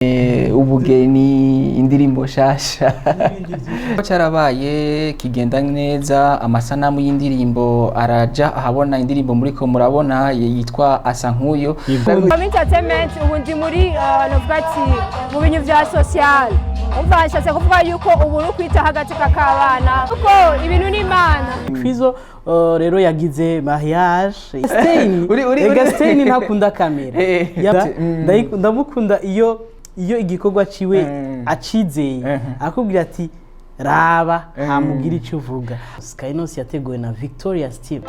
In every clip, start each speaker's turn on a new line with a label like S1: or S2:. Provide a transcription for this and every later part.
S1: Ubugeni, indirimbo shasha.
S2: N'ibindi byinshi.
S1: Cyarabaye kigenda neza, amasanamu y'indirimbo araja ahabona. Indirimbo muriko murabona yitwa "Asa Nk'uyo".
S3: Muri entertainment ubu ndi muri novuga ati mu bintu vya social. Umva, nshatse kuvuga yuko ubu uri kwitaho agateka k'abana, kuko ibintu ni Imana.
S2: Fizo rero yagize mariage. Stein ega Stein ntakunda kamera. Ndamukunda iyo igikorwa ciwe acizeye, akubwira ati raba, hamugira icyo uvuga. Skynos yateguwe na Victoria Steve.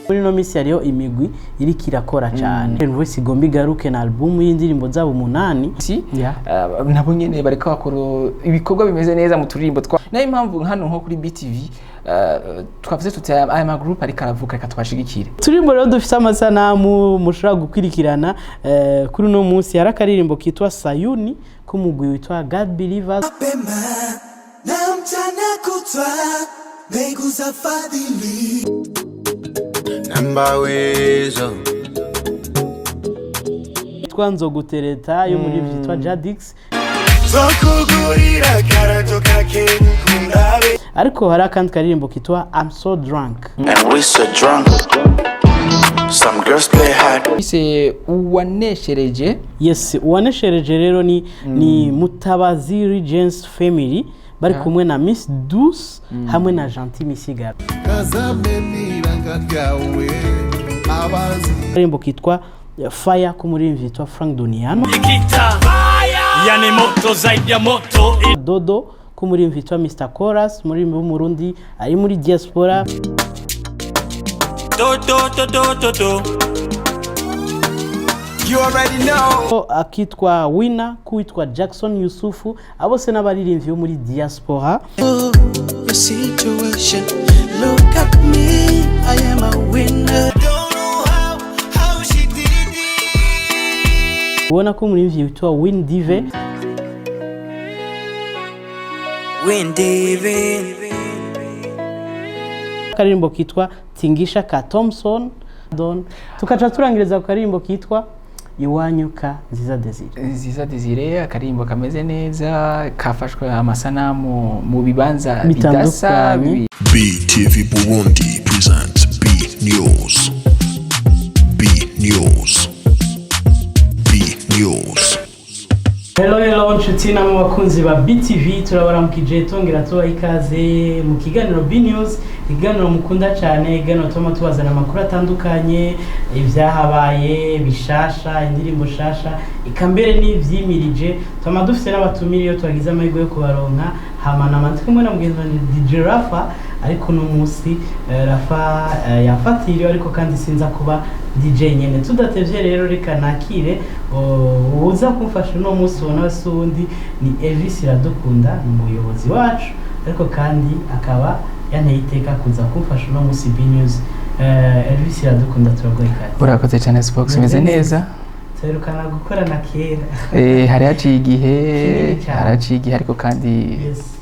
S2: Muri ino minsi hariho imigwi iriko irakora cyane. Voice igomba igaruke na album y'indirimbo zabo 8.
S1: Si.
S2: Yeah.
S1: Nabo nyene bariko bakora ibikorwa bimeze neza mu turirimbo twa nayo. Impamvu hano nko kuri BTV twavuze tuti aya ma groupe ariko aravuka, reka twashigikire.
S2: Turirimbo rero dufise amasanamu mushobora gukurikirana kuri uno munsi, hari akaririmbo kitwa "Sayuni" k'umugwi witwa God Believers.
S4: Mapema na mchana kutwa, mbegu za fadhili.
S5: Nambawezo.
S2: Yitwa "Nzogutereta" yo muri vyitwa Jadix.
S4: Zokugurira karato kake kundabe.
S2: Ariko hari akandi karirimbo kitwa "I'm So Drunk".
S5: And we so drunk. Some girls play hard.
S1: Ise "Uwaneshereje".
S2: Yes, "Uwaneshereje" rero ni Mutabazi Regence Family, bari kumwe na Miss Douce hamwe na Gentil Misigaro.
S6: Kazame ibanga ryawe abazi.
S2: Akaririmbo kitwa "Fire" k'umuririmbyi witwa Frank Doniano.
S7: Yani moto zaidi ya moto.
S2: "Dodo" k'umuririmbyi witwa Mr Chorus, umuririmbyi w'Umurundi ari muri diaspora.
S7: Do do do do do do.
S4: You already know.
S2: Akitwa "Wina" k'uwitwa Jackson Yusufu. Abo bose n'abaririmbyi bo muri diaspora.
S4: Your situation. Look at me, I am a winner. Don't know how she did it.
S2: Ubona ko umuririmbyi witwa Win Dive.
S4: Win Divin.
S2: Akaririmbo kitwa "Tingisha" ka Thompson Don. Tukaca turangiriza ku karirimbo kitwa "Iwanyu" ka Nziza Desire.
S1: Nziza Desire, akarimbo kameze neza, kafashwe amasanamu mu bibanza bidasa.
S2: Bitandukanye.
S6: BTV Burundi presents B News. B News. B News.
S2: Hello, hello nshuti namwe bakunzi ba BTV, turabaramukije tongera tubaha ikaze mu kiganiro B News, ikiganiro mukunda cyane, ikiganiro tuma tubazana amakuru atandukanye, ibyahabaye bishasha, indirimbo shasha, eka mbere n'ivyimirije. Tuma dufite n'abatumire iyo twagize amahirwe yo kubaronka. Hama nama ndi kumwe na mugenzi wanje DJ Rafa, ariko uno munsi Rafa yafatiriwe, ariko kandi sinza kuba DJ nyene. Tudatevye rero, reka nakire uza kumfasha uno munsi. Ubona wese uwundi ni Elvis Iradukunda, ni umuyobozi wacu, ariko kandi akaba yanteye iteka kuza kumfasha uno munsi B News. Elvis Iradukunda, turaguha ikaze.
S1: Urakoze cyane, Spox. Umeze neza?
S2: Tuherukana gukorana kera.
S1: Hari haciye igihe.
S2: Kinini cyane.
S1: Hari haciye igihe, ariko kandi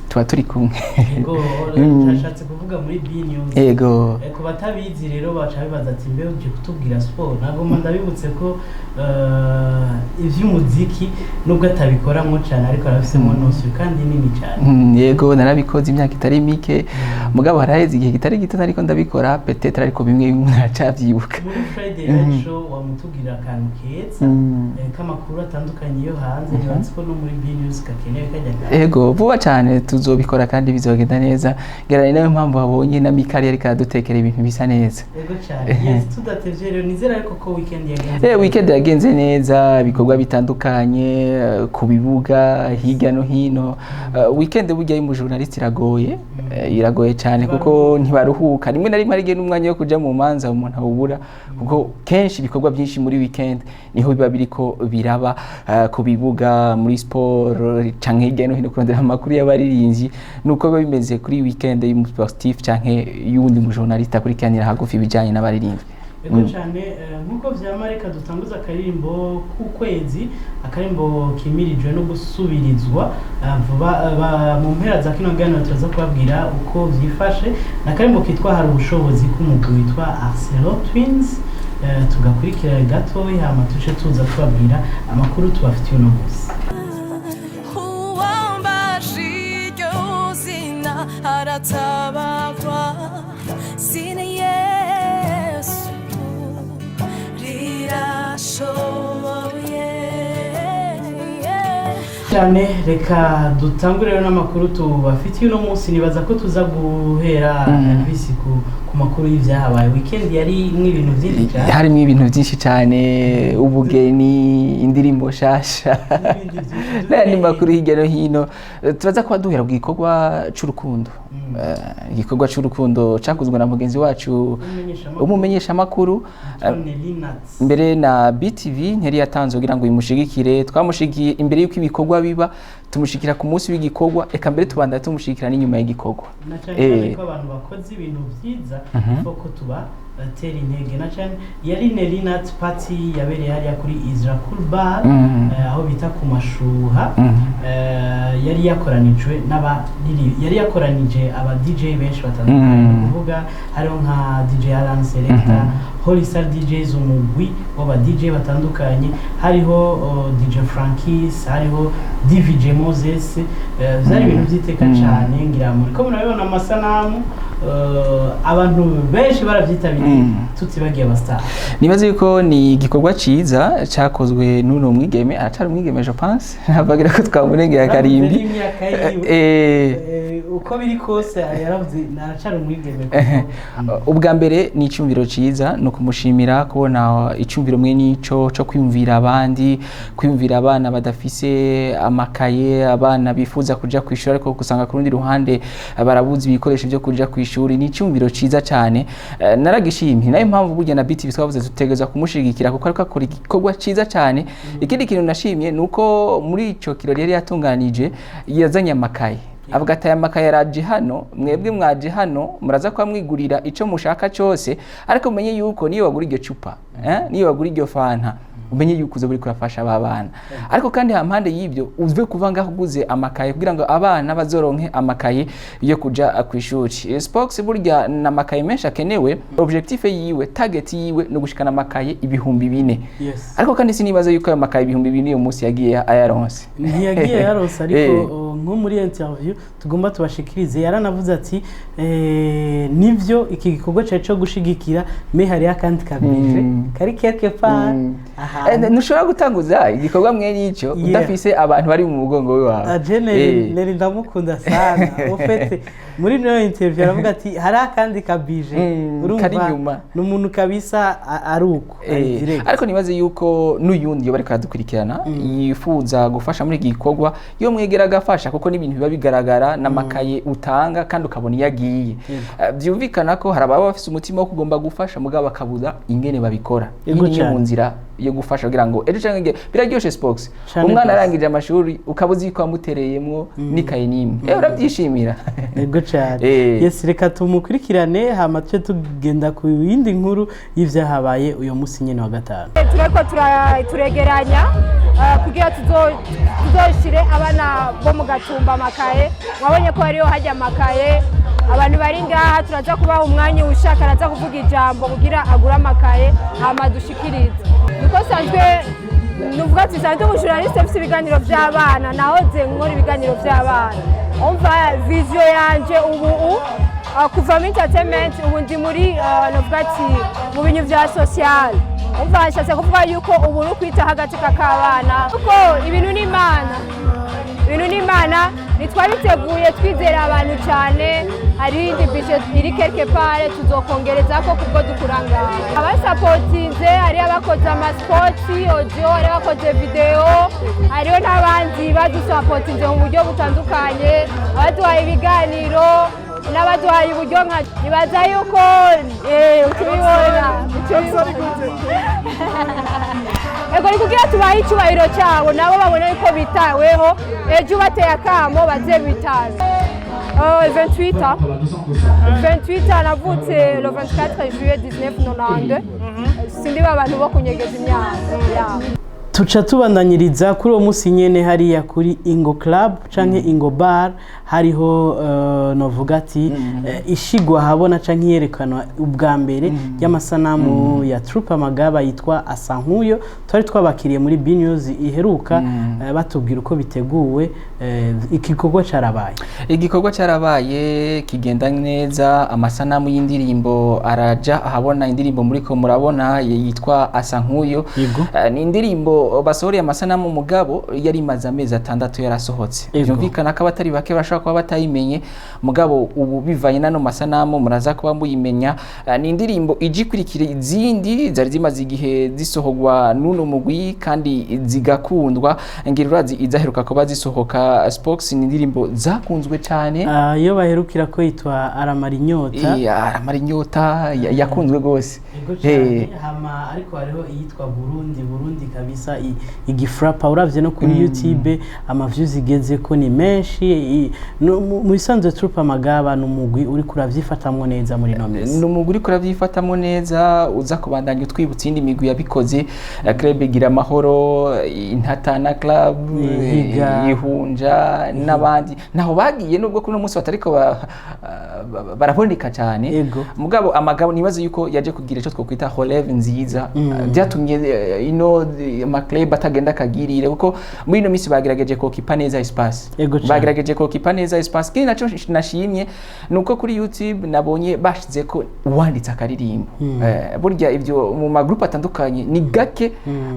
S1: tuba turi kumwe.
S2: Yego. Nashatse kuvuga muri B News.
S1: Yego.
S2: Ku batabizi rero baca bibaza ati mbe uje kutubwira siporo? Nagomba ndabibutse ko ivy'umuziki nubwo atabikoramwo cyane, ariko arabifisemo notion kandi nini cyane.
S1: Yego, narabikoze imyaka itari mike, mugabo haraheze igihe kitari gito ariko ndabikora peut-être, ariko bimwe bimwe naracavyibuka.
S2: Muri Friday Night Show wamutubwira akantu keza k'amakuru atandukanye yo hanze. Ntibanzi ko no muri B News gakenewe kajya kantu.
S1: Ego, vuba cyane tuzobikora kandi bizogenda neza. Ngira ni nayo mpamvu babonye na Mikali ariko aradutekera ibintu bisa neza.
S2: Yego cyane. Yes, tudatevye rero, nizera ariko ko weekend yagenze
S1: Weekend yagenze neza, ibikorwa bitandukanye ku bibuga hirya no hino. Weekend burya y'umujournaliste iragoye, iragoye cyane kuko ntibaruhuka. Rimwe na rimwe hari igihe n'umwanya wo kuja mu manza umuntu awubura, kuko kenshi ibikorwa byinshi muri weekend niho biba biriko biraba, ku bibuga, muri sport canke hirya no hino kurondera amakuru y'abaririmbyi. Nuko biba bimeze kuri weekend y'umusportif canke y'uwundi mujournaliste akurikiranira hagufi ibijanye n'abaririmbyi.
S2: Ego cyane. Nk'uko vyama, reka dutanguze akaririmbo k'ukwezi, akaririmbo kimirijwe no gusubirizwa vuba. Mu mpera za kino kiganiro turaza kubabwira uko vyifashe. Ni akaririmbo kitwa "Hari Ubushobozi" k'umugwi witwa Arcelo Twins. Tugakurikira gatoya, hama tuce tuza tubabwira amakuru tubafitiye uno munsi.
S8: Uwambajije uzina aratabagwa, zina Yesu rirashoboye.
S2: Cyane, reka dutangure rero n'amakuru tubafitiye uno munsi. Nibaza ko tuza guhera Elvis ku makuru y'ivyahabaye weekend. Yari ibintu byinshi cyane.
S1: Harimo ibintu byinshi cyane, ubugeni, indirimbo shasha
S2: n'ibindi byinshi.
S1: N'ayandi makuru hirya no hino. Turaza kuba duhera ku gikorwa c'urukundo. Igikorwa c'urukundo cakozwe na mugenzi wacu
S2: umumenyeshamakuru
S1: umumenyeshamakuru
S2: Tony Linats.
S1: Mbere na BTV ntiyari yatanze kugira ngo imushigikire. Twamushigikiye imbere y'uko ibikorwa biba, tumushikira ku munsi w'igikorwa, eka mbere tubanda tumushigikira n'inyuma y'igikorwa.
S2: Na cyane cyane ko abantu bakoze ibintu byiza ko tubatera intege, na cyane yari Nelinat Party yabereye hariya kuri Isra Cool Bar, aho bita ku Mashuha. Yari yakoranijwe n'aba yari yakoranije aba DJ benshi batandukanye. Ni ukuvuga hariho nka DJ Alan Selector, Holy Star DJs, umugwi w'aba DJ batandukanye, hariho DJ Frankis, hariho DVJ Moses. Vyari ibintu by'iteka cyane. Ngira muri ko murabibona amasanamu, abantu benshi baravyitabiriye, tutibagiye aba star.
S1: Nibaze yuko ni igikorwa ciza cakozwe n'uno mwigeme. Aracari umwigeme, je pense, ntabagira ko twamurengera karimbi.
S2: N'imyaka yiwe. Uko biri kose yaravuze naracari umwigeme kuko
S1: Ubwa mbere ni icyumviro cyiza, ni ukumushimira kubona icyumviro mwe n'ico cyo kwiyumvira abandi, kwiyumvira abana badafise amakaye, abana bifuza kuja ku ishuri ariko gusanga ku rundi ruhande barabuze ibikoresho byo kuja ku ishuri. Ni icyumviro cyiza cyane. Naragishimye. Nayo mpamvu burya na BTV twavuze tutegerezwa kumushigikira kuko ariko akora igikorwa cyiza cyane. Ikindi kintu nashimye ni uko muri ico kirori yari yatunganije yazanye amakaye, avuga ati: "Aya makaye araje hano, mwebwe mwaje hano muraza kuba mwigurira ico mushaka cyose, ariko mumenye yuko niyo wagura iryo cupa, niyo wagura iryo fanta, umenye yuko uza uriko urafasha aba bana. Ariko kandi hampande y'ibyo, uve kuva ngaho uguze amakaye kugira ngo abana bazoronke amakaye yo kuja ku ishuri." Spox burya na amakaye menshi akenewe. Objectif yiwe, target yiwe ni ugushikana amakaye 4000. Ariko kandi sinibaza yuko ayo makaye 4000 uyu munsi yagiye ayaronse.
S2: Ntiyagiye yaronse, ariko nko muri interview tugomba tubashikirize yaranavuze ati nivyo iki gikorwa cari co gushigikira, mais hariho akandi kabije kari quelque part ahantu.
S1: Ntushobora gutanguza igikorwa mwe n'icyo udafise abantu bari mu mugongo wawe.
S2: Aje Neri ndamukunda sana. Au fait, muri niyo interview aravuga ati hari akandi kabije.
S1: Kari inyuma.
S2: Ni umuntu kabisa ari uko ari direct.
S1: Ariko nibaze yuko n'uyundi iyo bariko aradukurikirana yifuza gufasha muri iki gikorwa, iyo mwegera agafasha, kuko n'ibintu biba bigaragara n'amakaye utanga kandi ukabona iyo agiye. Vyumvikana ko hari ababa bafise umutima wo kugomba gufasha mugabo bakabuza ingene babikora. Iyi ni imwe mu nzira yo gufasha kugira ngo ejo canke biraryoshe, Spox.
S2: Cane
S1: Umwana
S2: gose.
S1: arangije amashuri ukaba uzi ko wamutereyemwo n'ikaye n'imwe, urabyishimira.
S2: Yego cyane. Yes, reka tumukurikirane, hama tuce tugenda ku yindi nkuru y'ivyahabaye uyu munsi nyene wa gatanu.
S3: Turiko turegeranya kugira tuzoshire abana bo mu Gatumba amakaye. Mwabonye ko hariho hajya amakaye. Abantu bari ngaha turaza kubaha umwanya, ushaka araza kuvuga ijambo kugira agure amakaye, hama dushikirize. Niko sanzwe nuvuga ati sanzwe umujournaliste mfise ibiganiro vy'abana, nahoze nkora ibiganiro vy'abana. Umva, vision yanje ubu kuva muri entertainment, ubu ndi muri novuga ati mu bintu vya social. Umva, nshatse kuvuga yuko ubu ni ukwitaho agateka k'abana, kuko ibintu ni Imana, ibintu ni Imana. Ntitwabiteguye, twizera abantu cyane. Hari iyindi budget iri quelque part tuzokongereza ko kubwo dukurangara abasapotinze. Hariho abakoze amasipoti audio, hariho abakoze video, hariho n'abandi badusapotinze mu buryo butandukanye, abaduhaye ibiganiro n'abaduhaye uburyo. Nka nibaza yuko tubibona. Ego, ni kugira tubahe icyubahiro cyabo, nabo babone yuko bitaweho, ejo bateye akamo baze bitabe. 28 ans. 28 ans, navutse le 24 juillet 1992. Sindi ba bantu bo kunyegeza imyaka. Yeah.
S2: Tuca tubandanyiriza kuri uwo munsi nyene hariya kuri Ingo Club canke Ingo Bar, hariho novuga ati ishigwa habona canke iyerekanwa ubwa mbere y'amasanamu ya Troupe Amagaba yitwa Asa Nkuyo. Twari twabakiriye muri B News iheruka, batubwira uko biteguwe. Igikorwa carabaye.
S1: Igikorwa cyarabaye, kigenda neza. Amasanamu y'indirimbo araja ahabona. Indirimbo muriko murabona yitwa Asa Nkuyo. Ni indirimbo basohoreye amasanamu, mugabo yari imaze amezi 6 yarasohotse. Byumvikana ko abatari bake bashobora kuba batayimenye, mugabo ubu bivanye n'ano masanamu muraza kuba muyimenya. Ni indirimbo ije ikurikira izindi zari zimaze igihe zisohorwa n'uno mugwi kandi zigakundwa. Ngira urazi izaheruka kuba zisohoka, Spox, ni indirimbo zakunzwe cyane.
S2: Iyo baherukira ko yitwa Aramara Inyota.
S1: Aramara Inyota yakunzwe rwose.
S2: Ego cyane. Hama ariko hariho iyitwa Burundi Burundi kabisa, igifrapa uravye no kuri YouTube ama views igeze ko ni menshi. Mu bisanzwe Troupe Amagaba ni umugwi uri kuravyifatamwo neza muri ino minsi.
S1: Ni umugwi uriko uravyifatamwo neza, uza kubandanya utwibutsa iyindi migwi yabikoze, Club Gira Amahoro, Intatana Club,
S2: Higa.
S1: Ihunja n'abandi naho bagiye, nubwo kuri uno munsi batariko baraboneka cyane. Mugabo Amagabo nibaze yuko yaje kugira icyo twokwita relève nziza. Byatumye ino amaclub atagenda akagirire, kuko muri ino minsi bagerageje kokipa neza espace.
S2: Ego cane.
S1: Bagerageje kokipa neza espace. Kindi naco nashimye nuko kuri YouTube nabonye bashize ko uwanditse akaririmbo. Burya ibyo mu magroupe atandukanye ni gake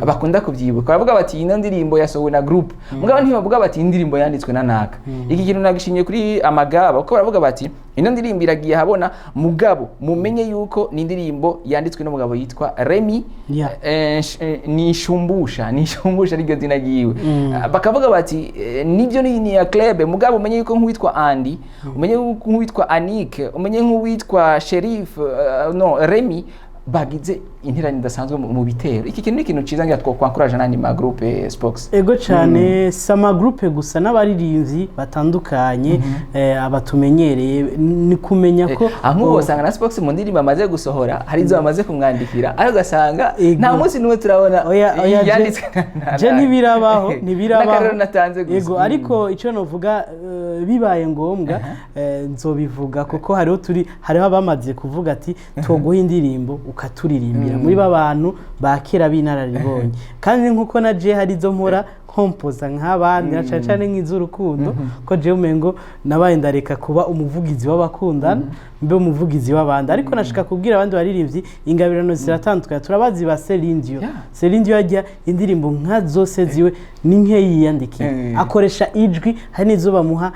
S1: bakunda kubyibuka. Baravuga bati ino ndirimbo yasohowe na groupe, mugabo ntibavuga bati iyi ndirimbo yanditswe na naka. Iki kintu nagishimye kuri Amagaba, kuko baravuga bati ino ndirimbo iragiye habona, mugabo mumenye yuko ni indirimbo yanditswe n'umugabo yitwa Remy. Ni Shumbusha ariryo zina ryiwe. Bakavuga bati nibyo ni ya club, mugabo umenye yuko nk'uwitwa Andy, umenye yuko nk'uwitwa Anike, umenye nk'uwitwa Sheriff, no Remy, bagize interane idasanzwe mu bitero. Iki kintu ni ikintu ciza, ngira twokwankuraje n'andi ma groupe, Spox.
S2: Ego cyane. Si amagroupe gusa, n'abaririmbyi batandukanye abatumenyereye ni kumenya ko
S1: Aho nk'ubu usanga na Spox mu ndirimbo amaze gusohora hari izo bamaze kumwandikira, ariko ugasanga nta munsi n'umwe turabona
S2: Oya, oya,
S1: yanditswe
S2: je ntibirabaho, ntibirabaho.
S1: N'akarero natanze gusa.
S2: Yego, ariko icyo novuga, bibaye ngombwa nzobivuga, kuko hariho turi hariho abamaze kuvuga ati toguha indirimbo ukaturirimbira, muri ba bantu ba kera b'inararibonye. Kandi nkuko na je hari izo mpora nkompoza nk'abandi, na cane cane nk'iz'urukundo, ko jewe umengo nabaye ndareka kuba umuvugizi w'abakundana mbe umuvugizi w'abandi. Ariko nashaka kubwira abandi baririmbyi, ingabirano ziratandukanye. Turabazi ba Celine Dion. Celine Dion ajya indirimbo nka zose ziwe ni nkeyi yiyandikiye, akoresha ijwi. Hari n'izo bamuha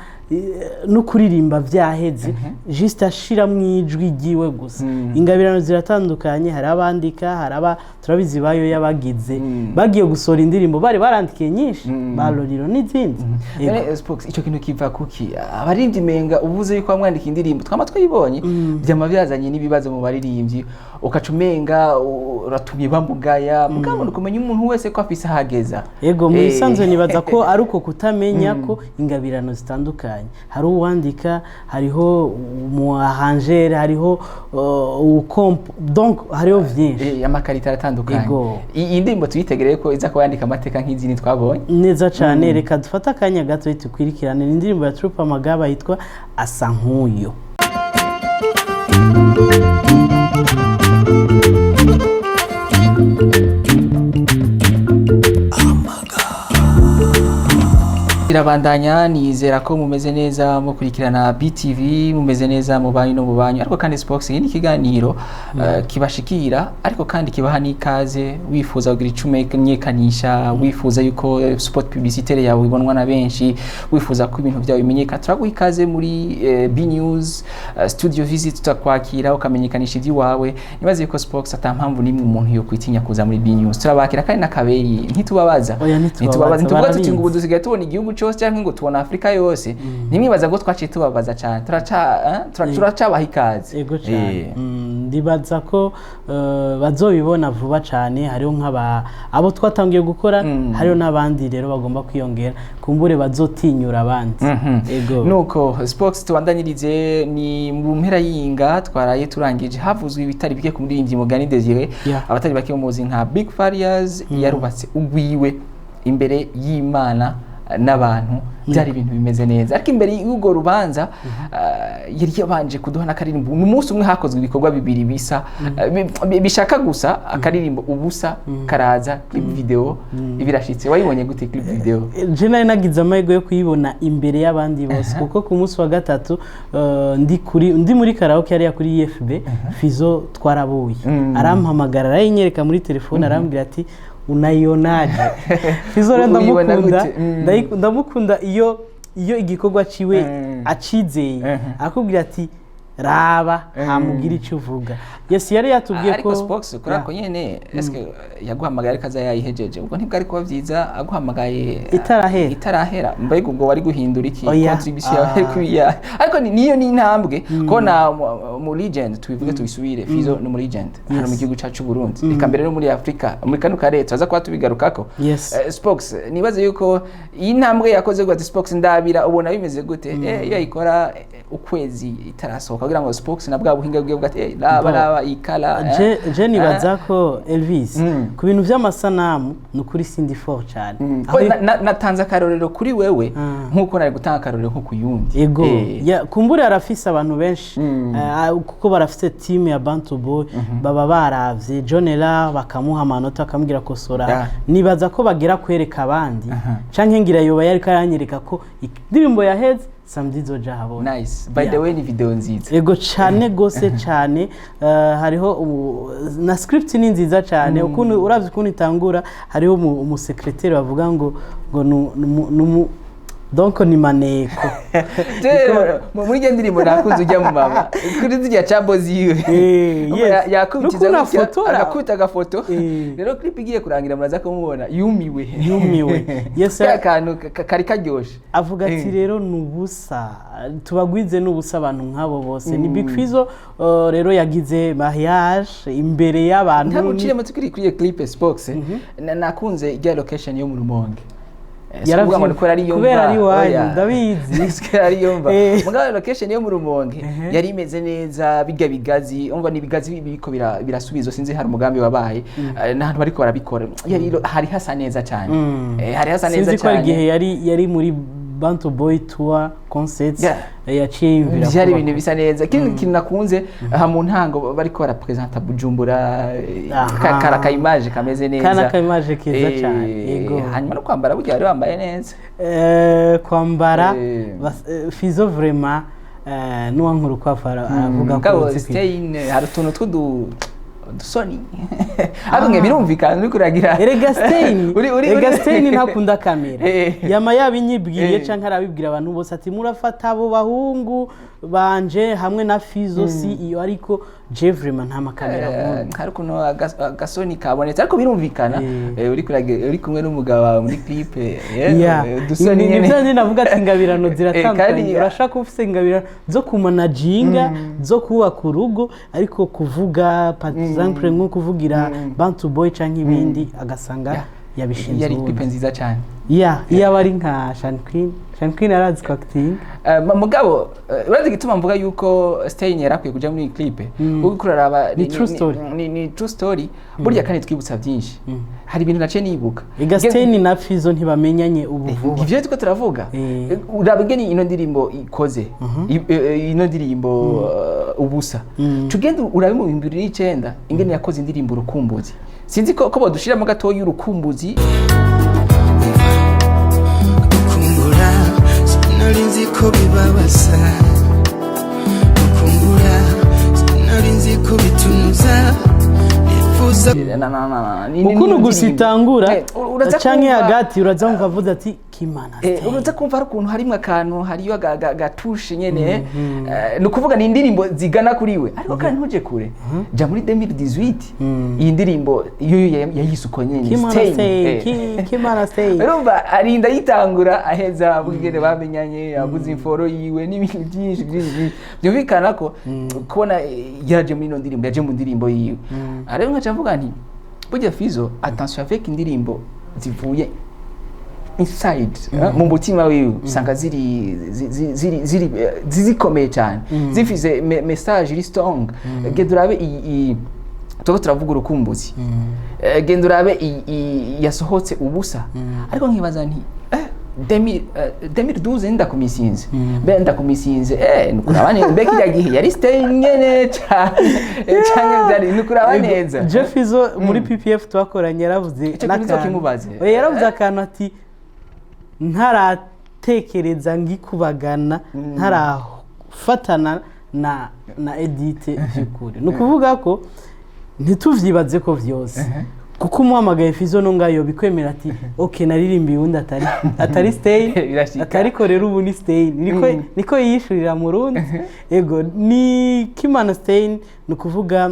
S2: no kuririmba vyaheze, juste ashiramwo ijwi ryiwe gusa. Ingabirano ziratandukanye, hari abandika, hari aba turabizi bayo yabagize bagiye gusohora indirimbo bari barandikiye nyinshi, ba Loriro n'izindi. Yego.
S1: None Spox, icyo kintu kiva kuki? Abaririmbyi menga uvuze yuko wamwandika indirimbo, twama twayibonye, byama byazanye n'ibibazo mu baririmbyi, ukaca umenga uratumye bamugaya, mugabo ni ukumenya umuntu wese ko afise ahageza.
S2: Ego, mu bisanzwe nibaza ko ari uko kutamenya ko ingabirano zitandukanye. Hari uwandika, hariho umu arrangeur, hariho ukomp, donc hariho vyinshi.
S1: Amakarita aratandukanye.
S2: Ego.
S1: Iyi ndirimbo tuyitegereye ko iza kuba yandika amateka nk'izindi twabonye.
S2: Neza cyane. Reka dufate akanya gato tukwirikirane indirimbo ya Troupe Amagaba yitwa Asa Nkuyo.
S1: Irabandanya. Nizera ko mumeze neza mukurikirana BTV, mumeze neza mu banyu no mu banyu. Ariko kandi Spox, iyi ni ikiganiro kibashikira, ariko kandi kibaha n'ikaze. Wifuza kugira icyo umenyekanisha, wifuza yuko spot publicitaire yawe ibonwa na benshi, wifuza ko ibintu byawe bimenyekana, turaguha ikaze muri B News studio visit, tutakwakira ukamenyekanisha iby'iwawe. Nibaze yuko Spox ata mpamvu n'imwe umuntu yo kwitinya kuza muri B News. Turabakira kandi n'akabeyi, ntitubabaza.
S2: Oya, ntitubabaza,
S1: ntitubabaza, ntituvuga tuti ngo ubu
S2: barabizi.
S1: Dusigaye tubona igihugu cyose cyangwa ngo tubona Afurika yose. Ntimwibaza ngo twaciye tubabaza cyane, turacabaha ikaze.
S2: Ego cyane. Ndibaza ko bazobibona vuba cyane. Hariho nk'aba abo twatangiye gukora, hariho n'abandi rero bagomba kwiyongera, kumbure bazotinyura abandi. Ego.
S1: Nuko Spox, tubandanyirize ni mu mpera y'inga twaraye turangije, havuzwe ibitari bike ku muririmbyi Mugani Desire. Abatari bake muzi nka Big Farious, yarubatse ugwiwe imbere y'Imana n'abantu, byari ibintu bimeze neza, ariko imbere y'urwo rubanza yari yabanje kuduha n'akaririmbo. Mu munsi umwe hakozwe ibikorwa bibiri bisa, bishaka gusa. Akaririmbo Ubusa karaza, clip video ibirashitse. Wayibonye gute clip video?
S2: Je nari nagize amahirwe yo kuyibona imbere y'abandi bose, kuko ku munsi wa gatatu ndi muri karaoke hariya kuri IFB, Fizo twarabuye, arampamagara, arayinyereka muri telefone, arambwira ati: "Unaionaje?" Fizo rero
S1: Uyibona
S2: ndamukunda.
S1: gute?
S2: Ndamukunda iyo igikorwa ciwe acizeye, akubwira ati: "Raba, hamugira icyo uvuga." Yes, yari yatubwiye
S1: Ariko
S2: ko
S1: Spox, kuri ako nyene, eske yaguhamagaye ariko aza yayihejeje, ubwo ntibwari kuba vyiza aguhamagaye
S2: Itarahera.
S1: Itarahera? Mbega ubwo wari guhindura iki?
S2: Oya.
S1: Contribution yawe yari kuba, ariko niyo ni intambwe ko na mu legend, tubivuge tubisubire, Fizo ni mu legend hano mu gihugu cacu Burundi, reka mbere no muri Afrika, muri kano karere tuza kuba tubigarukako. Spox, nibaze yuko iyi ntambwe yakoze gute? Spox, ndabira ubona bimeze gute? Iyo yayikora ukwezi itarasohoka, kugira ngo Spox na bwa buhinga bwiwe bwati raba,
S2: Bo.
S1: raba ikala.
S2: Je nibaza ko Elvis, ku bintu by'amasanamu ni ukuri sindi fort cyane.
S1: Natanze akarorero kuri wewe nk'uko nari gutanga akarorero nko ku yundi.
S2: Ego. Ya, kumbure arafise abantu benshi, kuko barafise team ya Bantu Boy, baba baravye John Ella, bakamuha amanota, akamubwira kosora. Nibaza ko bagera kwereka abandi, canke ngira yoba yariko aranyereka ko indirimbo yaheze, samedi izoja ahabona.
S1: Nice. By the way, ni video nziza.
S2: Ego, cane gose cane. Hariho na script ni nziza cane. Ukuntu uravye ukuntu itangura, hariho umusekreteri bavuga ngo donc ni maneko.
S1: Muri iyo ndirimbo nakunze ujya mu mama kuri zirya cambo ziwe.
S2: Yes.
S1: Yakubitiza
S2: N'ukuntu
S1: gutya,
S2: afotora.
S1: agakubita agafoto. Rero clip igiye kurangira, muraza kumubona yumiwe.
S2: Yumiwe. Yes,
S1: ka kantu kari karyoshe.
S2: Avuga ati: "Rero ni ubusa tubagwize, n'ubusa abantu nk'abo bose." Ni Big Fizzo rero yagize mariage imbere y'abantu.
S1: Ntabwo uciyemo, tukiri kuri iyo clip, Spox, nakunze ijya location yo mu Rumonge. Si ukuvuga ngo ni kubera ariyo
S2: Kubera
S1: mva,
S2: ari iwanyu,
S1: oya.
S2: ndabizi.
S1: Si kubera ariyo mva. Mugabo location yo mu Rumonge yari imeze neza, bijya bigazi, umva ni ibigazi biriko birasubizwa, sinzi hari umugambi wabaye. N'ahantu bariko barabikora, yari hari hasa neza cyane. Hari hasa neza
S2: Sinzi ko ari
S1: cyane.
S2: igihe yari muri Bantu Boy Tour concert, yaciye yiyumvira
S1: Byari
S2: kubaka.
S1: ibintu bisa neza. Ikindi kintu nakunze, aha mu ntango bariko barapresenta Bujumbura, kara ka image kameze neza.
S2: Kana ka image keza cyane, yego.
S1: Hanyuma no kwambara, burya bari bambaye neza.
S2: Kwambara, Fizo vraiment, n'uwankuru kwafa aravuga ko
S1: Mugabo
S2: uzi
S1: Stein, hari utuntu tw'udu dusoni, ariko nge birumvikana uri kuragira.
S2: Erega Stein, erega Stein ntakunda kamera. Yama yabinyibwiriye canke arabibwira abantu bose ati: "Murafata abo bahungu banje hamwe na Fizo CEO, ariko je vraiment nta makamera nkunda."
S1: Hari ukuntu agasoni kabonetse, ariko birumvikana. Uri kumwe n'umugabo wawe muri clip, udusoni
S2: Ni
S1: nyene.
S2: byo nyine navuga ati ingabirano ziratandukanye.
S1: Kandi
S2: Urashaka kuba ufise ingabirano zo kumanaginga, zo kubaka urugo, ariko kuvuga, par exemple nko kuvugira Bantu Boy canke ibindi, agasanga yabishinze
S1: Yari clip
S2: uwundi.
S1: nziza cyane.
S2: Ya, iyo aba ari nka Shan Queen, Shan Queen arazi ko acting.
S1: Mugabo urazi igituma mvuga yuko Stein yari akwiye kuja muri iyi clip? Uriko uraraba
S2: Ni true story.
S1: Ni true story burya, kandi twibutsa byinshi. Hari ibintu naciye nibuka.
S2: Ega Stein na Fizo ntibamenyanye ubu vuba.
S1: Ivyo turiko turavuga. Uraba ingene ino ndirimbo ikoze, ino ndirimbo Ubusa, tugende urabe mu 2009 ingene yakoze indirimbo Urukumbuzi. Sinzi ko bodushiramo gatoya Urukumbuzi.
S4: Gukumbura sinari nzi ko bibabaza, gukumbura sinari nzi ko bitunuza, nifuza
S1: Ni
S2: Ukuntu gusa
S1: indirimbo.
S2: itangura
S1: Uraza
S2: canke
S1: kumva
S2: hagati, uraza wumva avuze ati Kimana Stay.
S1: Uruza kumva hari ukuntu harimo akantu, hariyo agatushe nyene. Ni ukuvuga ni indirimbo zigana kuri we, ariko kandi ntuje kure, ja muri 2018, iyi ndirimbo yo yayise uko nyene.
S2: Kimana
S1: Stay.
S2: Stay, Kimana Stay.
S1: Urumva arinda yitangura aheza avuga ingene bamenyanye, avuze imforo yiwe n'ibintu byinshi byinshi byinshi. Byumvikana ko kubona yaje muri ino ndirimbo, yaje mu ndirimbo yiwe. Aha rero nkaca mvuga nti burya Fizo, attention avec indirimbo zivuye inside, mu mutima wiwe, usanga ziri ziri zikomeye cyane, zifise message iri strong. Genda urabe iyi tuba turavuga urukumbuzi. Genda urabe iyi yasohotse ubusa, ariko nkibaza nti 2012 ndakumisinze, mbe ndakumisinze, nukuraba neza, mbe kirya gihe yari stay nyene cane canke byari nukuraba neza.
S2: Jeff Izo muri PPF twakoranye yaravuze
S1: Ico kintu
S2: n'akantu.
S1: uzokimubaze.
S2: Oya, yaravuze akantu ati ntaratekereza ngikubagana, ntarafatana na Edith by'ukuri. Ni ukuvuga ko ntituvyibaze ko vyose, kuko umuhamagaye Fizo no ngayo bikwemera ati ok, naririmbiye uwundi atari Stay.
S1: Birashika.
S2: Atariko rero ubu ni Stay, niko niko yiyishurira mu rundi. Ego, ni Kimana Stay. Ni ukuvuga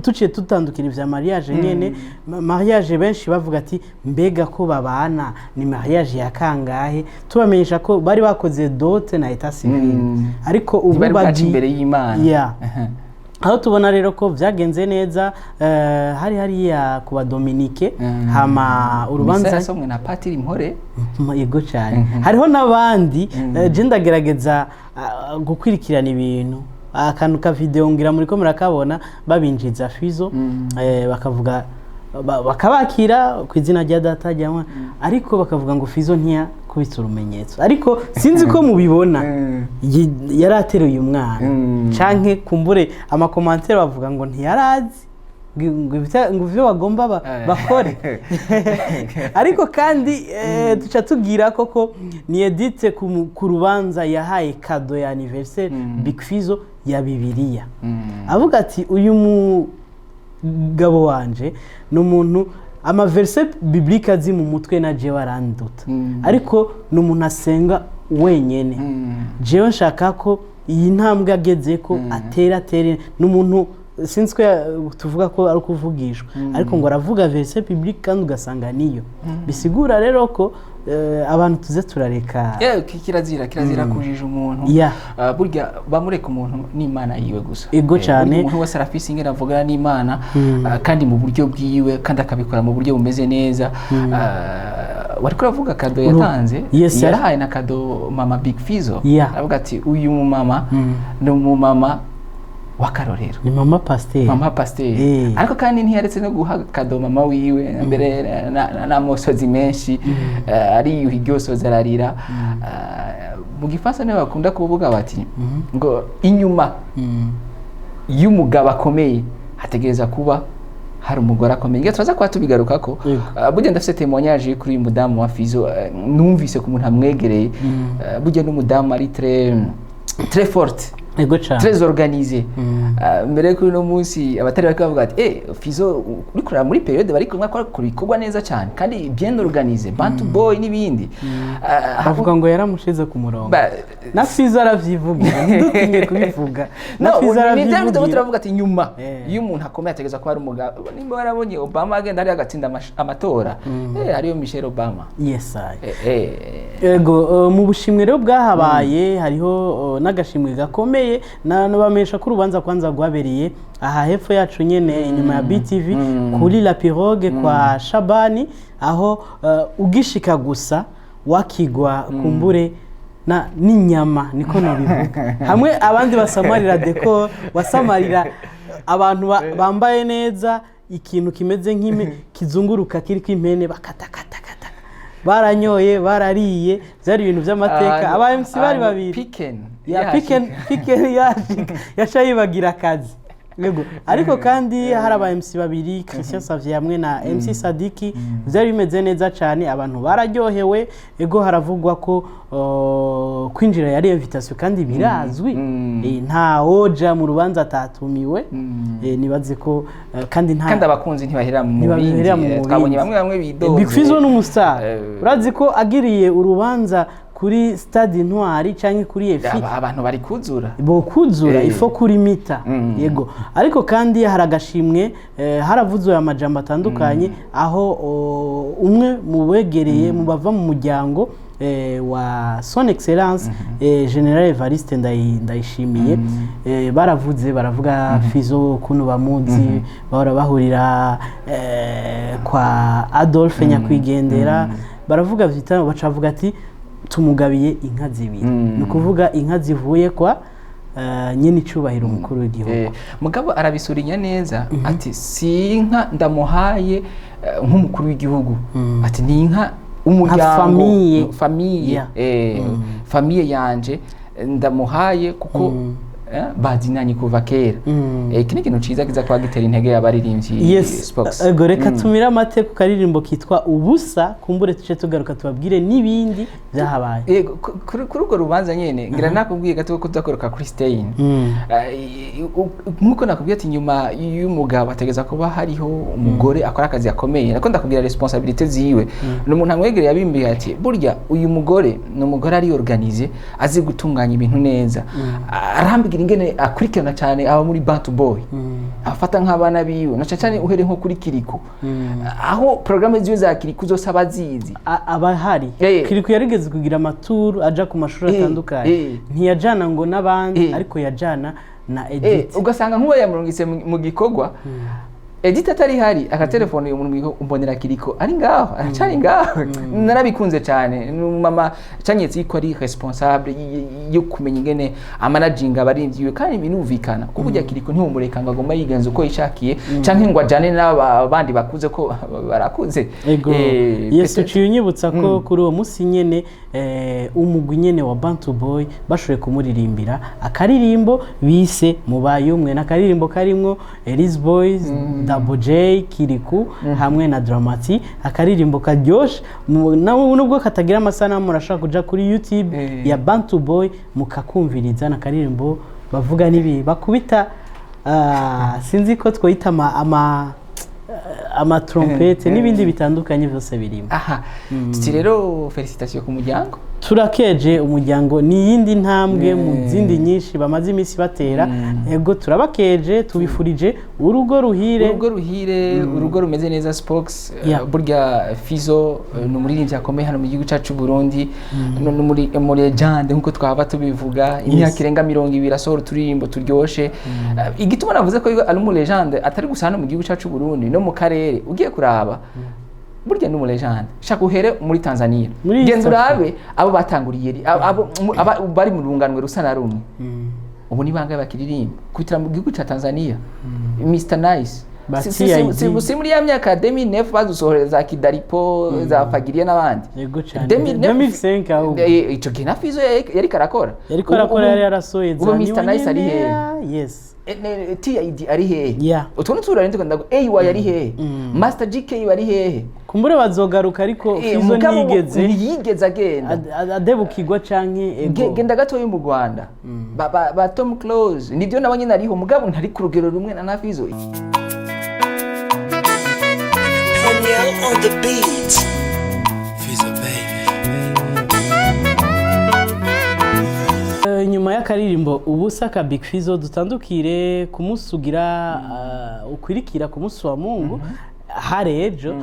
S2: tuciye tutandukira ivya mariage nyene. Mariage benshi bavuga ati mbega ko babana ni mariage ya kangahe? Tubamenyesha ko bari bakoze dot na état civil, ariko ubu
S1: ntibari bwaca imbere y'Imana.
S2: Yeah. Aho tubona rero ko byagenze neza, hari hariya ku badominike, hama
S1: urubanza
S2: urubanza
S1: yasomwe na Patiri Mpore.
S2: Yego cyane. Hariho n'abandi, je ndagerageza gukwirikirana ibintu, akantu ka video ngira muri ko murakabona, babinjiza Fizo, bakavuga bakabakira ku izina rya data rya Mwana, ariko bakavuga ngo Fizo ntiyakubise urumenyetso, ariko sinzi ko mubibona. Yari ateruye umwana, canke kumbure ama commentaires bavuga ngo ntiyarazi ngo ivyo bagomba bakore. Ariko kandi tuca tubwira koko ni Edith ku rubanza yahaye cadeau ya anniversaire Big Fizzo ya Bibiliya, avuga ati uyu mugabo wanje ni umuntu ama versets bibliques azi mu mutwe, na jewe aranduta, ariko ni umuntu asenga wenyene. Jewe nshaka ko iyi ntambwe ageze ko atera atere, ni umuntu sinzi ko tuvuga ko ari ukuvugishwa, ariko ngo aravuga verset biblique kandi ugasanga niyo bisigura. Rero ko abantu tuze turareka.
S1: Yewe, kirazira kujija umuntu. Ah, burya bamureka umuntu n'Imana yiwe gusa.
S2: Ego cane.
S1: Burya umuntu wese arafise ingene avugana n'Imana, kandi mu buryo bwiwe, kandi akabikora mu buryo bumeze neza. Wariko uravuga cadeau yatanze.
S2: Yes, sir.
S1: Yarahaye na cadeau mama Big Fizzo. Aravuga ati uyu mumama ni umumama w'akarorero.
S2: Ni mama pasiteri.
S1: Mama pasiteri. Ariko kandi ntiyaretse no guha cadeau mama wiwe mbere n'amosozi menshi, ariyuha iryosozi ararira. Mu gifaransa niho bakunda kuvuga bati ngo inyuma y'umugabo akomeye hategereza kuba hari umugore akomeye. Ngira turaza kuba tubigarukako. Burya ndafise témoignage kuri uyu mudamu wa Fizo, numvise ku muntu amwegereye. Burya n'umudamu ari très très forte,
S2: Ego cane.
S1: très organisé. Mbere kuri uno munsi abatari bake bavuga ati Fizo uri kureba muri période bari kumwe akora ibikorwa neza cyane kandi bien organisé, Bantu Boy n'ibindi.
S2: Bavuga ngo yaramushize ku murongo. Na Fizo aravyivugira, ntidutinye kubivuga, na
S1: No,
S2: Fizo
S1: ni bya bindi turimo
S2: aravyivugira.
S1: Turavuga ati nyuma iyo umuntu akomeye ategereza kuba ari umugabo. Nimba warabonye Obama agenda hariya agatsinda amatora, hariyo Michelle Obama.
S2: Yes, I.
S1: Ego.
S2: Ego, mu bushimwe rero bwahabaye hariho n'agashimwe gakomeye. Nabamenyesha ko urubanza kwanza rwabereye aha hepfo yacu nyene, inyuma ya BTV, kuri La Pirogue kwa Shabani, aho ugishika gusa wakigwa kumbure na n'inyama, niko nobivuga. Hamwe abandi basamarira décor, wasamarira abantu bambaye neza, ikintu kimeze nk'ime kizunguruka kiriko impene, bakatakatakata, baranyoye, barariye, byari ibintu by'amateka. Aba MC bari
S1: Ahantu
S2: babiri.
S1: Piken
S2: Ya.
S1: yashika.
S2: Piken, Piken yashika yaca yibagira akazi. Yego. Ariko kandi hari aba MC babiri, Christian Xavier hamwe na MC Sadiki. Byari bimeze neza cyane, abantu bararyohewe. Ego, haravugwa ko kwinjira yari invitation kandi birazwi. Nta woja mu rubanza atatumiwe. Nibaze ko kandi nta
S1: Kandi abakunzi ntibahera mu
S2: ntibahera
S1: bindi.
S2: mu
S1: Twabonye
S2: bindi.
S1: bamwe bamwe bidoze.
S2: Big Fizzo ni umustar. Urazi ko agiriye urubanza kuri Stade Intwari canke kuri EFI,
S1: Abantu bari kuzura.
S2: Bokuzura ifo kuri mita. Yego, ariko kandi hari agashimwe, haravuzwe amajambo atandukanye aho umwe mu begereye, mu bava mu muryango wa Son Excellence General Evariste Ndayishimiye, baravuze, baravuga Fizo ukuntu bamuzi, bahora bahurira kwa Adolphe nyakwigendera. Baravuga vita, bacavuga ati tumugabiye inka zibiri, ni ukuvuga inka zivuye kwa nyene icubahiro umukuru w'igihugu.
S1: Mugabo arabisurinya neza ati si inka ndamuhaye nk'umukuru w'igihugu, ati ni inka umuryango,
S2: Famille.
S1: Famille, famille yanje ndamuhaye kuko bazinanye kuva kera. Iki ni ikintu ciza kiza kuba gitera intege abaririmbyi. Spox.
S2: Ego, reka tumire amate ku karirimbo kitwa Ubusa, kumbure tuce tugaruka tubabwire n'ibindi byahabaye.
S1: Yego, kuri urwo rubanza nyene ngira nakubwiye gato ko tuzakoroka kuri Stein. Nkuko nakubwiye ati nyuma y'umugabo ategeza kuba hariho umugore akora akazi gakomeye, nako ndakubwira responsabilité ziwe. Ni umuntu amwegereye yabimbiye ati burya uyu mugore ni umugore ari organisé, azi gutunganya ibintu neza. Arambwira ingene akurikirana cyane aba muri Bantu Boy, afata nk'abana biwe, na cyane cyane uhere nko kuri Kiriko, aho programme ziwe za Kiriko zose aba azizi.
S2: Aba ahari. Kiriku yarigeze kugira amaturu aja ku mashuri atandukanye. Ntiyajana ngo n'abandi, ariko yajana na Edith.
S1: Ugasanga nk'uwo yamurungitse mu gikorwa, Edith atari hari, akatelefone uyu muntu umbonera Kiriko ari ngaho, aracari ngaho. Narabikunze cyane, ni umumama canyetse yuko ari responsable yo kumenya ingene amanaginga abarimvyi biwe, kandi binumvikana kuko burya Kiriko ntiwumureka ngo agomba yigenza uko yishakiye canke ngo ajane n'abandi bakuze ko barakuze.
S2: Ego. Yes.
S1: Peut-être.
S2: Uciye unyibutsa ko kuri uwo munsi nyene umugwi nyene wa Bantu Boy bashoboye kumuririmbira akaririmbo bise Mubaye Umwe, n'akaririmbo karimwo Elise Boys, Double J, Kiriku hamwe na Dramati. Akaririmbo karyoshe. Nubwo katagira amasanamu, murashobora kuja kuri YouTube ya Bantu Boy mukakumviriza. N'akaririmbo bavuga n'ibi bakubita, sinzi ko twoyita ama amatrompete n'ibindi bitandukanye byose birimo.
S1: Aha tuti rero félicitations ku muryango.
S2: Turakeje umuryango, ni iyindi ntambwe mu zindi nyinshi bamaze iminsi batera. Ego, turabakeje, tubifurije urugo ruhire.
S1: Urugo ruhire, urugo rumeze neza, Spox. Burya Fizo ni umuririmbyi akomeye hano mu gihugu cyacu Burundi, no muri legende nkuko twaba tubivuga, imyaka irenga 20 asohora uturirimbo turyoshe. Igituma navuze ko ari umu legende, atari gusa hano mu gihugu cyacu Burundi, no mu karere ugiye kuraba burya ni umu legende. Shaka uhere muri Tanzania.
S2: Muri East
S1: Genda
S2: Africa.
S1: urabe abo batanguriye bari mu runganwe rusa na rumwe, ubu ni bangahe bakiririmba kubitira mu gihugu cya Tanzania? Mr Nice.
S2: Ba TID.
S1: Si muri ya myaka ya 2009 badusohorera za Kidaripo, za Fagilia n'abandi.
S2: Yego cyane.
S1: 2009.
S2: 2005 ahubwo.
S1: Ico gihe na Fizo yariko arakora.
S2: Yariko arakora, yari yarasohoye
S1: Ubu
S2: za
S1: Mr Nice ari hehe?
S2: Yes.
S1: TID ari hehe? Utwo ni ndago AY ari hehe? Master GK ari hehe?
S2: Kumbure bazogaruka, ariko Fizo
S1: Mugabo
S2: ntiyigeze
S1: ntiyigeze agenda
S2: adebukirwa canke ego.
S1: Genda gatoya mu Rwanda, ba Tom Close nibyo nabo nyine ariho, mugabo ntari ku rugero rumwe na Fizo.
S4: Danielle on the beat.
S7: Fizo baby.
S2: Nyuma y'akaririmbo Ubusa ka Big Fizzo, dutandukire ku munsi ugira ukwirikira ku munsi wa Mungu, hari ejo,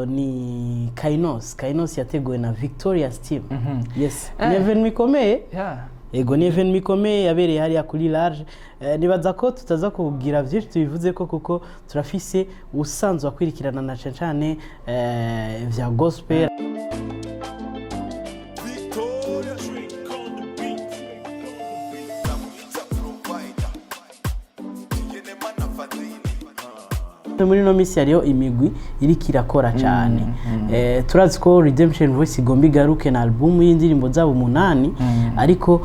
S2: ni Kainos. Kainos yateguwe na Victoria Steam. Yes, ni event ikomeye. Ego, ni event ikomeye yabereye hariya kuri Large. Nibaza ko tutaza kugira byinshi tubivuze ko kuko turafise usanzwe akwirikirana na cane cane vya gospel.
S6: Victoria Drink on the beat. Namuita provider. Yene mana fadhili.
S2: Muri ino minsi hariho imigwi iriko irakora cyane. Turazi ko Redemption Voice igomba igaruke na album y'indirimbo zabo 8, ariko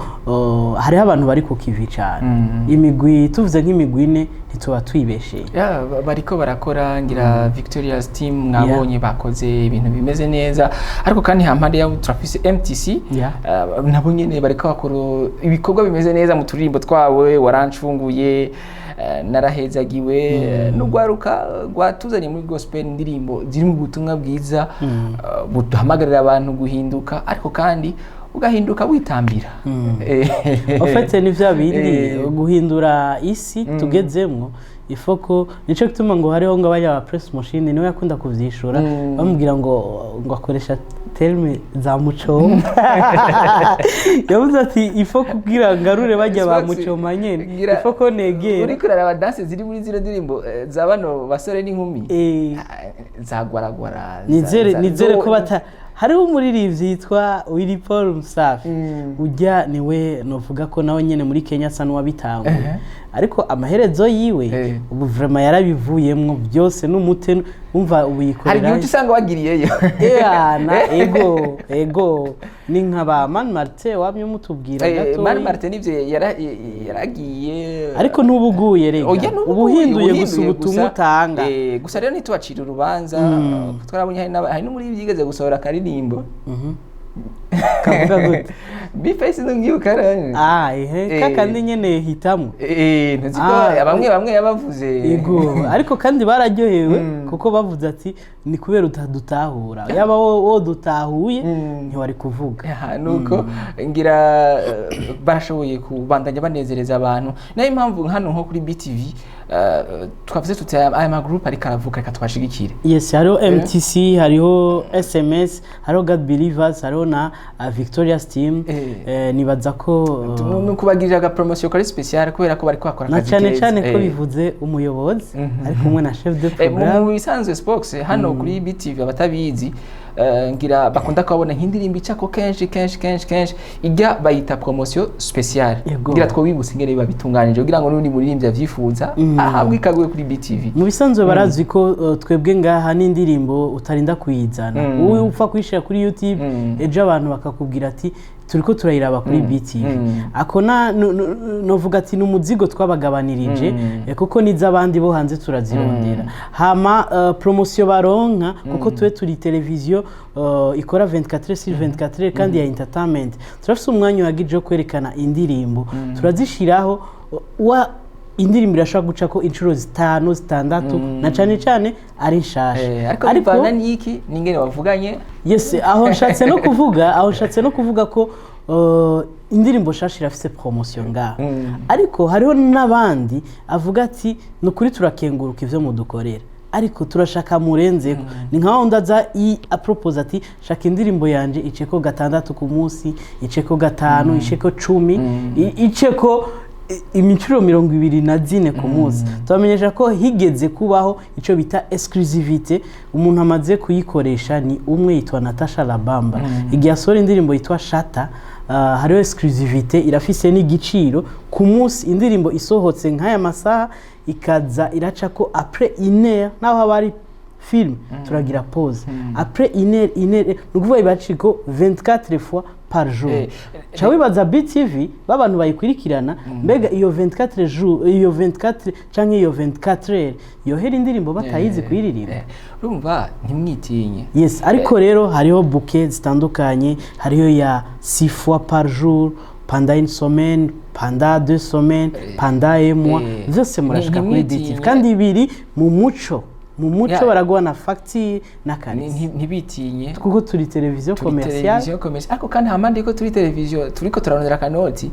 S2: hariho abantu bari ku kivi cyane. Imigwi tuvuze nk'imigwi 4 ntituba twibesheye.
S1: Ya, bariko barakora. Ngira Victoria's Team mwabonye bakoze ibintu bimeze neza, ariko kandi hampande yabo turafise MTC. Nabo nyene bariko bakora ibikorwa bimeze neza mu turirimbo twawe, Warancunguye, Narahezagiwe, n'urwaruka rwatuzaniye muri gospel indirimbo ziri mu butumwa bwiza, buduhamagarira abantu guhinduka, ariko kandi ugahinduka witambira.
S2: En fait, ni vya bindi guhindura isi tugezemwo. Ifoko nico gituma ngo hariho ngo bajya ba press machine, niwe yakunda kuvyishura, bamubwira ngo akoresha terme za mucoma. Yavuze ati ifo kugira ngarure bajya ba
S1: Spox,
S2: mucoma nyene, ifoko negera.
S1: Uriko uraraba danse ziri muri zino ndirimbo, za bano basore n'inkumi, zagwaragwara.
S2: Nizere ko bata hariho umuririmbyi yitwa Willy Paul Musafi, ujya niwe novuga ko nawe nyene muri Kenya asa n'uwabitanguye, ariko amaherezo yiwe ubu vraiment yarabivuyemwo byose n'umute, umva ubu
S1: Hari igihe
S2: yikorera.
S1: uca usanga wagiriyeyo.
S2: Eana, ego, ni nka ba Man Martin wamye umutubwira gato.
S1: Man Martin nivyo yaragiye.
S2: Ariko ntubuguye rega.
S1: Oya, n'ubu
S2: uba uhinduye gusa
S1: uhinduye.
S2: Ubutumwa utanga.
S1: Gusa rero ntitubacire urubanza. Twarabonye hari n'umuri yigeze gusohora akaririmbo.
S2: Kavuga gute?
S1: B-Face, ntumwibuka rero?
S2: Ah, ehe. Kakandi nyene hitamo.
S1: Ntuzi ko
S2: Ah,
S1: bamwe bamwe yabavuze.
S2: Ego, ariko kandi bararyohewe kuko bavuze ati ni kubera utadutahura, yaba wo dutahuye ntiwari kuvuga.
S1: Aha, nuko ngira barashoboye kubandanya banezereza abantu. Nayo impamvu hano nko kuri BTV, twavuze tuti aya ma group ariko aravuka, reka twashigikire.
S2: Yes, hariho MTC, hariho SMS, hariho God Believers, hariho na Victoria's Team. Nibaza ko
S1: Ni ukubagirira aga promotion kari special kubera ko bari kwakora
S2: na
S1: akazi
S2: cyane
S1: keza.
S2: cyane ko bivuze umuyobozi ari kumwe na chef de
S1: Mu
S2: programme.
S1: bisanzwe, Spox, hano kuri BTV abatabizi, ngira bakunda kubabona nk'indirimbo icako kenshi kenshi kenshi kenshi, ijya bayita promotion spéciale. Ngira twobibutse ingene biba bitunganije kugira ngo n'undi muririmbyi avyifuza ahabwe ikaguye kuri BTV.
S2: Mu bisanzwe barazi ko twebwe ngaha n'indirimbo utarinda kuyizana, wowe upfa kuyishyira kuri YouTube, ejo abantu bakakubwira ati turiko turayiraba kuri BTV. Ako na novuga ati ni umuzigo twabagabanirije, kuko n'iz'abandi bo hanze turazirondera. Hama promotion baronka, kuko twe turi televiziyo ikora 24 sur 24 kandi ya entertainment, turafise umwanya uhagije wo kwerekana indirimbo, turazishiraho. Wa indirimbo irashobora gucako inshuro zitanu, zitandatu, na cane cane ari nshasha.
S1: Ariko bivana n'iki n'ingene wavuganye.
S2: Yes, aho nshatse no kuvuga ko indirimbo nshasha irafise promotion ngaha, ariko hariho n'abandi avuga ati ni ukuri turakenguruka ivyo mudukorera, ariko turashaka murenzeko. Ni nka wundi aza apropose ati shaka indirimbo yanje iceko gatandatu ku munsi, iceko gatanu, iceko 10, iceko imicuro 24 ku munsi. Tubamenyesha ko higeze kubaho icyo bita exclusivité. Umuntu amaze kuyikoresha ni umwe, yitwa Natasha Labamba. Igihe asohora indirimbo yitwa Shata, hariho exclusivité, irafise n'igiciro ku munsi. Indirimbo isohotse nk'aya masaha ikaza iraca ko après une heure, naho haba hari film turagira pause après une heure, une heure, ni ukuvuga ibaciko 24 fois par jour. Ca wibaza BTV b'abantu bayikurikirana, mbega iyo 24 jour, iyo 24 canke iyo 24 heures yohera indirimbo batayizi kuyiririmba?
S1: Urumva ntimwitinye.
S2: Yes, ariko rero hariho bouquet zitandukanye, hariho ya 6 fois par jour pendant une semaine, pendant 2 semaines, pendant un mois. Vyose murashika kuri
S1: Ntimwitinye.
S2: BTV kandi biri mu muco. Baraguha na facture n'akanisi.
S1: Ntibitinye.
S2: Kuko turi televiziyo
S1: Turi
S2: commerciale.
S1: televiziyo commercial, ariko kandi hamande ko turi televiziyo turiko turarondera akanoti,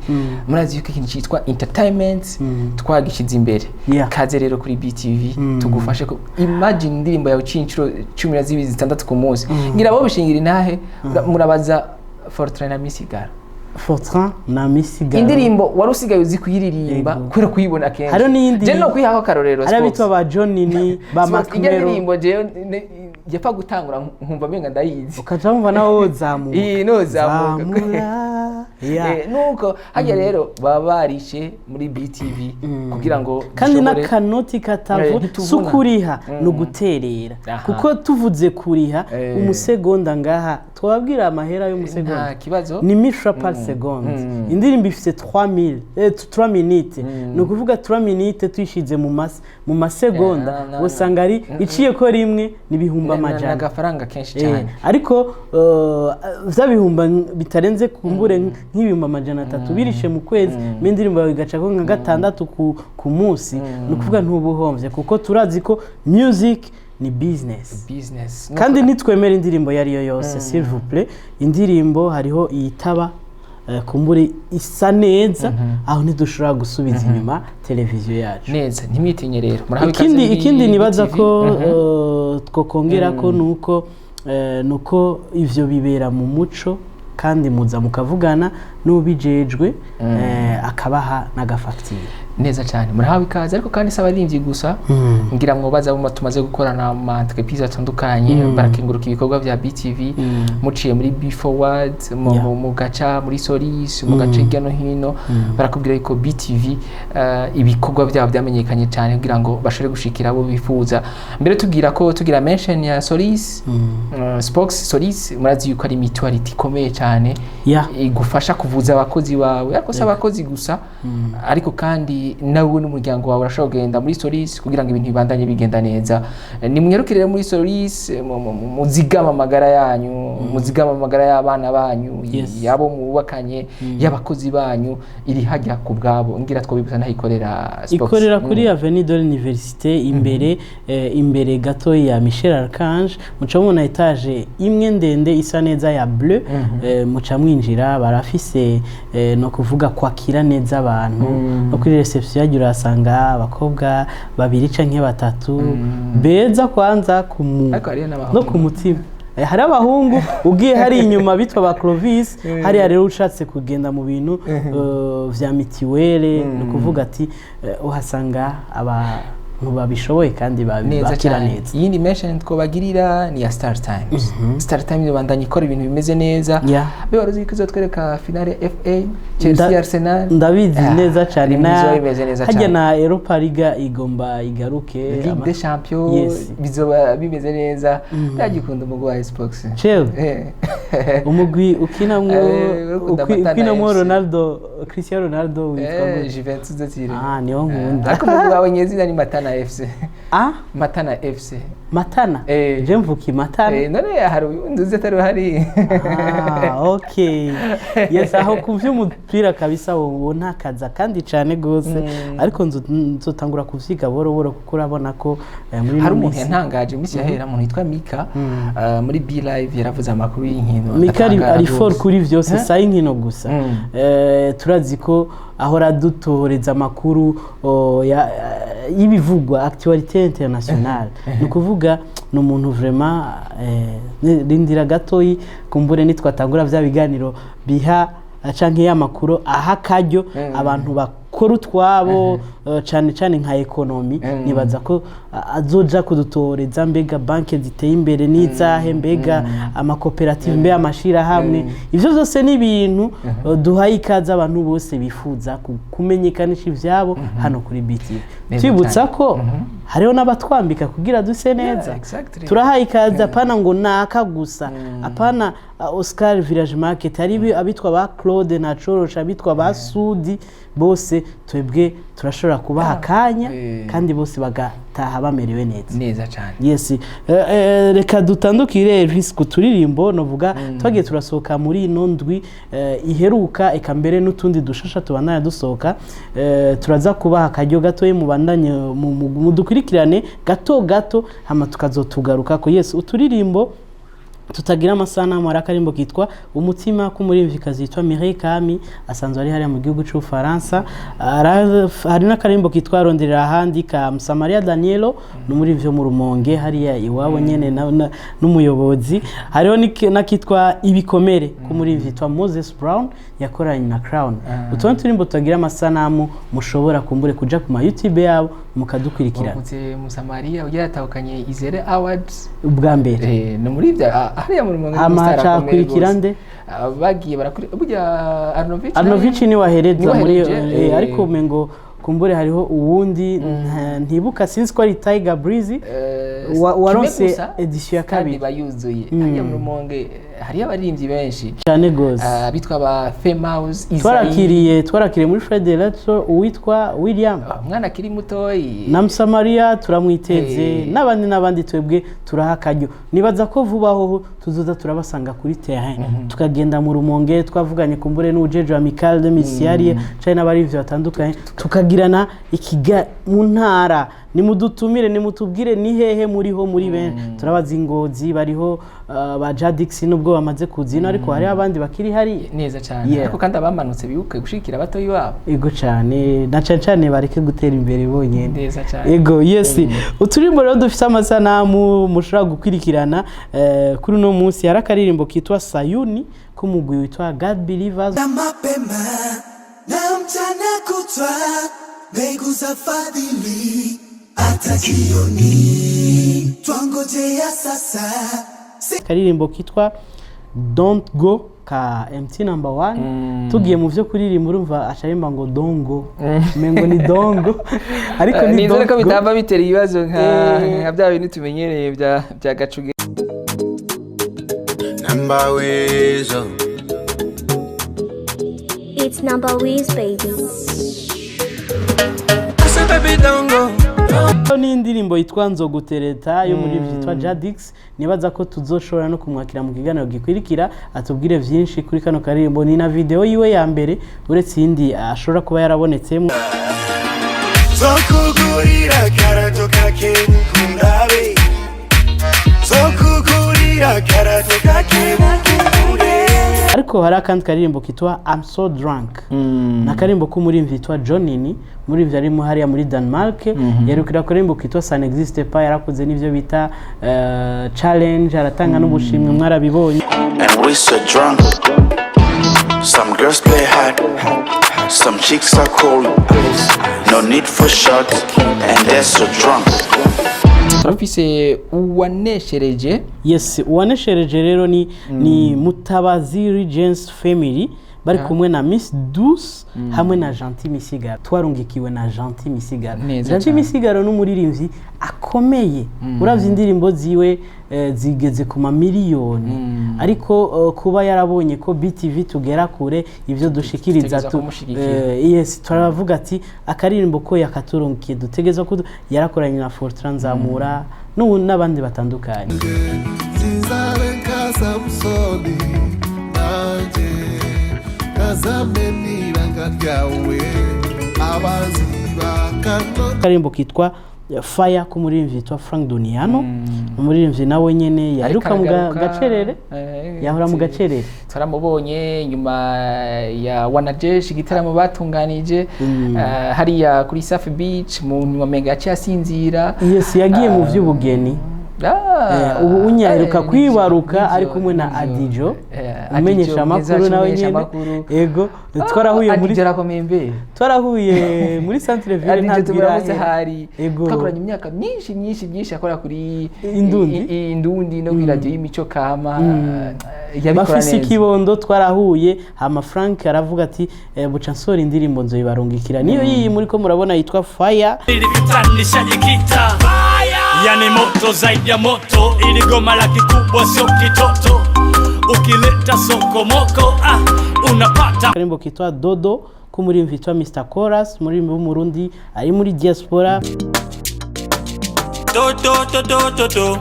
S1: murazi yuko ikintu cyitwa entertainment twagishize imbere. Kaze rero kuri BTV tugufashe ko imagine indirimbo yawe uciye inshuro 12, 6 ku munsi. Ngira bo bishingira intahe, murabaza Fortran na Misigaro.
S2: Fortran na Misigaro.
S1: Indirimbo wari usigaye uzi kuyiririmba kubera kuyibona kenshi.
S2: Hariho n'iyindi.
S1: Je no kwihako akarorero,
S2: Hari abitwa
S1: Spox.
S2: ba John Nini, ba
S1: Spox,
S2: Mark
S1: ijya
S2: Mero.
S1: ndirimbo jewe yapfa gutangura nkumva menga ndayizi.
S2: Ukaca wumva nawe wozamuka.
S1: Iyi nozamuka.
S2: Zamura.
S1: Nuko hajya rero baba barishe muri BTV kugira ngo
S2: kandi n'akanoti katavu
S1: ntituvuna.
S2: Si ukuriha, ni uguterera, kuko tuvuze kuriha umusegonda ngaha, twababwira amahera y'umusegonda.
S1: Nta kibazo.
S2: Ni mille par seconde. Indirimbo ifite 3000, 3 minutes, ni ukuvuga 3 minutes tuyishize mu masegonda usanga ari iciye ko rimwe n'ibihumbi amajana.
S1: N'agafaranga kenshi cyane.
S2: Ariko vya bihumbi bitarenze kumbure nk'ibihumbi 300 birishe mu kwezi, n'indirimbo yawe igacako nka gatandatu ku munsi, ni ukuvuga ntubuhomvye, kuko turazi ko music ni business.
S1: Business.
S2: Kandi ntitwemera indirimbo iyo ari yo yose, s'il vous plaît. Indirimbo hariho iyitaba kumbure isa neza, aho ntidushobora gusubiza inyuma televiziyo yacu.
S1: Neza, ntimwitinye rero, murahawe ikaze
S2: Ikindi
S1: muri
S2: ikindi nibaza
S1: BTV.
S2: ko twokongera ko nuko ivyo bibera mu muco, kandi muza mukavugana n'ubijejwe, akabaha n'agafagitire.
S1: Neza cyane, murahawe ikaze. Ariko kandi si abaririmbyi gusa, ngira mwobaza abo tumaze gukorana mu ma entreprise atandukanye, barakenguruka ibikorwa bya BTV. Muciye muri B Forward, mu gaca muri Solis, mu gace hirya no hino, barakubwira yuko BTV ibikorwa byabo byamenyekanye cyane kugira ngo bashobore gushikira abo bifuza. Mbere tubwira ko tugira mention ya Solis, Spox Solis, murazi yuko ari mutuality ikomeye cyane igufasha kuvuza abakozi bawe. Ariko si abakozi gusa, ariko kandi nawe n'umuryango wawe urashobora kugenda muri Solis kugira ngo ibintu bibandanye bigenda neza. Nimwerukire rero muri Solis, muzigame amagara yanyu, muzigame amagara y'abana banyu, yabo mwubakanye, y'abakozi banyu. Iri hajya ku bwabo. Ngira twabibutsa naho ikorera Spox.
S2: Ikorera kuri Avenue de l'Université, imbere imbere gato ya Michel Archange. Muca mubona étage imwe ndende isa neza ya bleu, muca mwinjira. Barafise no kuvuga kwakira neza abantu. No kuri reception yagira urasanga abakobwa babiri canke batatu beza kwanza ku
S1: Ariko hariyo
S2: no
S1: n'abahungu.
S2: ku mutima. Hari abahungu ugiye hari inyuma bitwa ba Clovis. Hariya rero ushatse kugenda mu bintu vya mutuelle, ni ukuvuga ati uhasanga abantu babishoboye kandi
S1: Neza
S2: bakira
S1: cyane.
S2: neza.
S1: Iyindi mention twobagirira ni ya Star Times. Star Times ibandanya ikora ibintu bimeze neza. Be wari uzi ko izotwereka finale FA, Chelsea Arsenal?
S2: Ndabizi
S1: Ah,
S2: neza cyane.
S1: ibintu bizoba bimeze neza
S2: Hajya
S1: cyane.
S2: na Europa Liga igomba igaruke.
S1: Ligue des Champions. Bizoba bimeze neza. Ndagikunda umugwi wa Xbox.
S2: Chewe. Umugwi ukinamwo
S1: Ukunda Matana
S2: ukinamwo
S1: FC.
S2: Ronaldo, Cristiano Ronaldo witwa gute?
S1: Juventus de Turin.
S2: Ah, niwo nkunda.
S1: Ariko umugwi wawe nyezina ni Matana FC.
S2: Ah.
S1: Matana FC.
S2: Matana. Je mvuka i Matana.
S1: None hari undi uzi atari uhari?
S2: Ah, okay, yes, aho ku vy'umupira kabisa wowe ntakaza kandi cyane gose, ariko nzotangura kuvyiga buhoro buhoro, kuko urabona ko muri
S1: Hari
S2: ino
S1: umuntu
S2: minsi
S1: yantangaje iminsi yahera, umuntu witwa Mika, muri B Live yaravuze amakuru y'inkino.
S2: Mika ari,
S1: Ndatangara
S2: ari fort
S1: rwose.
S2: kuri vyose.
S1: Eh?
S2: Si inkino gusa. Turazi ko ahora adutohoreza amakuru y'ibivugwa, actualité internationale. Ni ukuvuga ni umuntu vraiment rindira gatoyi, kumbure nitwatangura vya biganiro biha canke y'amakuru aha akaryo abantu bakora utwabo, cane cane nka économie, nibaza ko azoja kudutoreza mbega banke ziteye imbere n'izahe, mbega amakoperative, mbe amashirahamwe. Ivyo vyose ni ibintu duhaye ikaze abantu bose bifuza kumenyekanisha ivyabo hano kuri BTV.
S1: Neza
S2: Twibutsa
S1: cyane.
S2: ko hariho n'abatwambika kugira duse neza. Turahaye ikaze, apana ngo naka gusa, apana Oscar Village Market, hari abitwa ba Claude na Corosha, abitwa ba Sudi, bose twebwe turashobora kubaha akanya kandi bose bagataha bamerewe neza.
S1: Neza cyane.
S2: Yes. Reka dutandukire Elvis ku turirimbo novuga twagiye turasohoka muri ino ndwi iheruka, eka mbere n'utundi dushasha tubandanya dusohoka. Turaza kubaha akaryo gatoyi mubandanye mudukurikirane gato gato, hama tukazotugaruka ko. Yes, uturirimbo tutagira amasanamu. Hari akarimbo kitwa Umutima k'umuririmvyikazi yitwa Mireille Kami, asanzwe ari hariya mu gihugu c'Ubufaransa. Hari n'akarimbo kitwa Ronderera Ahandi ka Msamaria Danielo, n'umuririmbyi wo mu Rumonge hariya iwabo nyene n'umuyobozi. Hariho n'akitwa Ibikomere k'umuririmbyi yitwa Moses Brown yakoranye na Crown. Utundi turimbo tutagira amasanamu mushobora kumbure kuja ku ma YouTube yabo. Mukadukurikirana.
S1: Wavutse Musamariya ugira yatahukanye Izere Awards.
S2: Ubwa mbere.
S1: No muri ibyo hariya mu Rumonge.
S2: Hama
S1: ni umustar akomeye
S2: hacakurikira
S1: gose.
S2: nde?
S1: Bagiye barakuri burya Arnovich.
S2: Arnovic ni wahereza muri
S1: Niwe wahereje.
S2: Ariko umengo kumbure hariho uwundi ntibuka, sinzi ko ari Tiger Breezy waronse
S1: Kimwe gusa,
S2: edition ya
S1: stade
S2: kabiri.
S1: iba yuzuye hariya mu Rumonge, hariyo abaririmbyi benshi
S2: Cyane gose.
S1: Bitwa ba Femaus Isaie.
S2: Twarakiriye muri Fred Electro uwitwa William.
S1: Umwana akiri mutoyi.
S2: Na Msamaria turamwiteze n'abandi n'abandi. Twebwe turaha akaryo, nibaza ko vuba aho tuzoza turabasanga kuri terrain, tukagenda mu Rumonge, twavuganye kumbure n'uwujejwe Amicale de Misiarie canke n'abarivyo batandukanye, tukagirana ikiga mu ntara. Nimudutumire, nimutubwire ni hehe muriho muri benshi. Turabazi Ingozi bariho, ba Jadix nubwo bamaze kuzina, ariko hariho abandi bakiri hariya.
S1: Neza cyane. Ariko kandi abamanutse bibuke gushikira abatoyi babo.
S2: Ego cyane, na cane cane bareke gutera imbere bonyene.
S1: Neza cyane.
S2: Ego, yes. Uturimbo rero dufise amasanamu mushobora gukurikirana kuri uno munsi, hari akaririmbo kitwa Sayuni k'umugwi witwa God Believers.
S4: Na mapema na mchana kutwa, mbegu za fadhili hata jioni twangojea sasa.
S2: Akaririmbo kitwa Don't Go ka MT Number One. Tugiye mu vyo kuririmba, urumva acarimba ngo dongo, umengo ni dongo, ariko ni
S1: Nizere ko
S2: Don't Go.
S1: bitaba bitera ibibazo nka nka bya bintu tumenyereye bya gacuge.
S5: Number Weasel.
S9: It's Number Wiz, baby.
S4: I said, baby, don't go.
S2: Ni indirimbo yitwa Nzogutereta yo muri yitwa Jadix. Nibaza ko tuzoshobora no kumwakira mu kiganiro gikwirikira, atubwire vyinshi kuri kano karirimbo. Ni na video yiwe ya mbere, uretse iyindi ashobora kuba yarabonetsemo.
S4: Zokugurira karato kakebukundabe, zokugurira karato kakebukunde.
S2: Ariko hari akandi karirimbo kitwa I'm So Drunk, ni akaririmbo k'umuririmbyi yitwa Johnny, umuririmbyi arimo hariya muri Denmark. Yarukira akaririmbo kitwa Ça n'existe pas. Yarakoze n'ivyo bita challenge, aratanga n'ubushimwe, mwarabibonye.
S5: And we so drunk. Some girls play hard, some chicks are cold. No need for shots, and they're so drunk.
S1: Turafise uwaneshereje.
S2: Yes, uwaneshereje rero ni Mutabazi Regence Family, bari kumwe na Miss Douce hamwe na Gentil Misigaro. Twarungikiwe na Gentil Misigaro.
S1: Neza
S2: Gentil
S1: cyane.
S2: Misigaro ni umuririmbyi akomeye. Uravye indirimbo ziwe, zigeze ku mamiliyoni, ariko kuba yarabonye ko BTV tugera kure ivyo dushikiriza,
S1: Dutegerezwa kumushigikira.
S2: Yes, turavuga ati akaririmbo ko yakaturungikiye dutegerezwa ko yarakoranye na Fortran Nzamura n'ubu n'abandi batandukanye.
S10: Sinzabe nka Samusoni, nanjye nkazamena ibanga ryawe, abanzi bakano.
S2: Akaririmbo kitwa Fire k'umuririmbyi yitwa Frank Doniano, umuririmbyi nawe nyene yaheruka mu
S1: Ariko
S2: gacerere. Yahora mu gacerere.
S1: Twaramubonye nyuma ya Wanajesh, igitaramo batunganije hariya kuri Safi Beach, mu nyuma menga yaciye asinzira.
S2: Yes, yagiye mu vy'ubugeni. Ubu unyaheruka kwibaruka ari kumwe na Adijo, umenyesha
S1: Adijo,
S2: amakuru
S1: mwiza,
S2: nawe
S1: umenyesha
S2: nyene.
S1: amakuru.
S2: Ego, twarahuye muri
S1: Adijo arakomeye mbe.
S2: Twarahuye muri centre ville.
S1: Adijo
S2: ntabwira
S1: tumuramutse hari.
S2: Ego.
S1: Twakoranye imyaka myinshi myinshi myinshi, akora kuri
S2: Indundi.
S1: Indundi no kuri radio y'imico kama. Yabikora
S2: Bafise
S1: neza.
S2: ikibondo, twarahuye. Hama Frank aravuga ati buca nsohora indirimbo nzoyibarungikira, niyo yiyi muri ko murabona yitwa Fire.
S7: Ili vitani shajikita, yani moto zaidi ya moto, ili goma la kikubwa sio kitoto, ukileta sokomoko unapata.
S2: Akarimbo kitwa Dodo k'umuririmbyi witwa Mr Chorus, umuririmbyi w'Umurundi ari muri diaspora.
S4: Do do do do do do.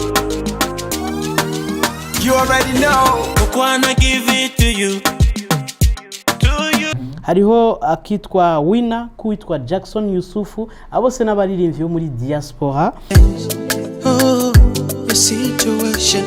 S4: You already know. Wanna give it to you. To you.
S2: Hariho akitwa Wina k'uwitwa Jackson Yusufu. Abo bose n'abaririmbyi bo muri diaspora.
S4: Oh, your situation.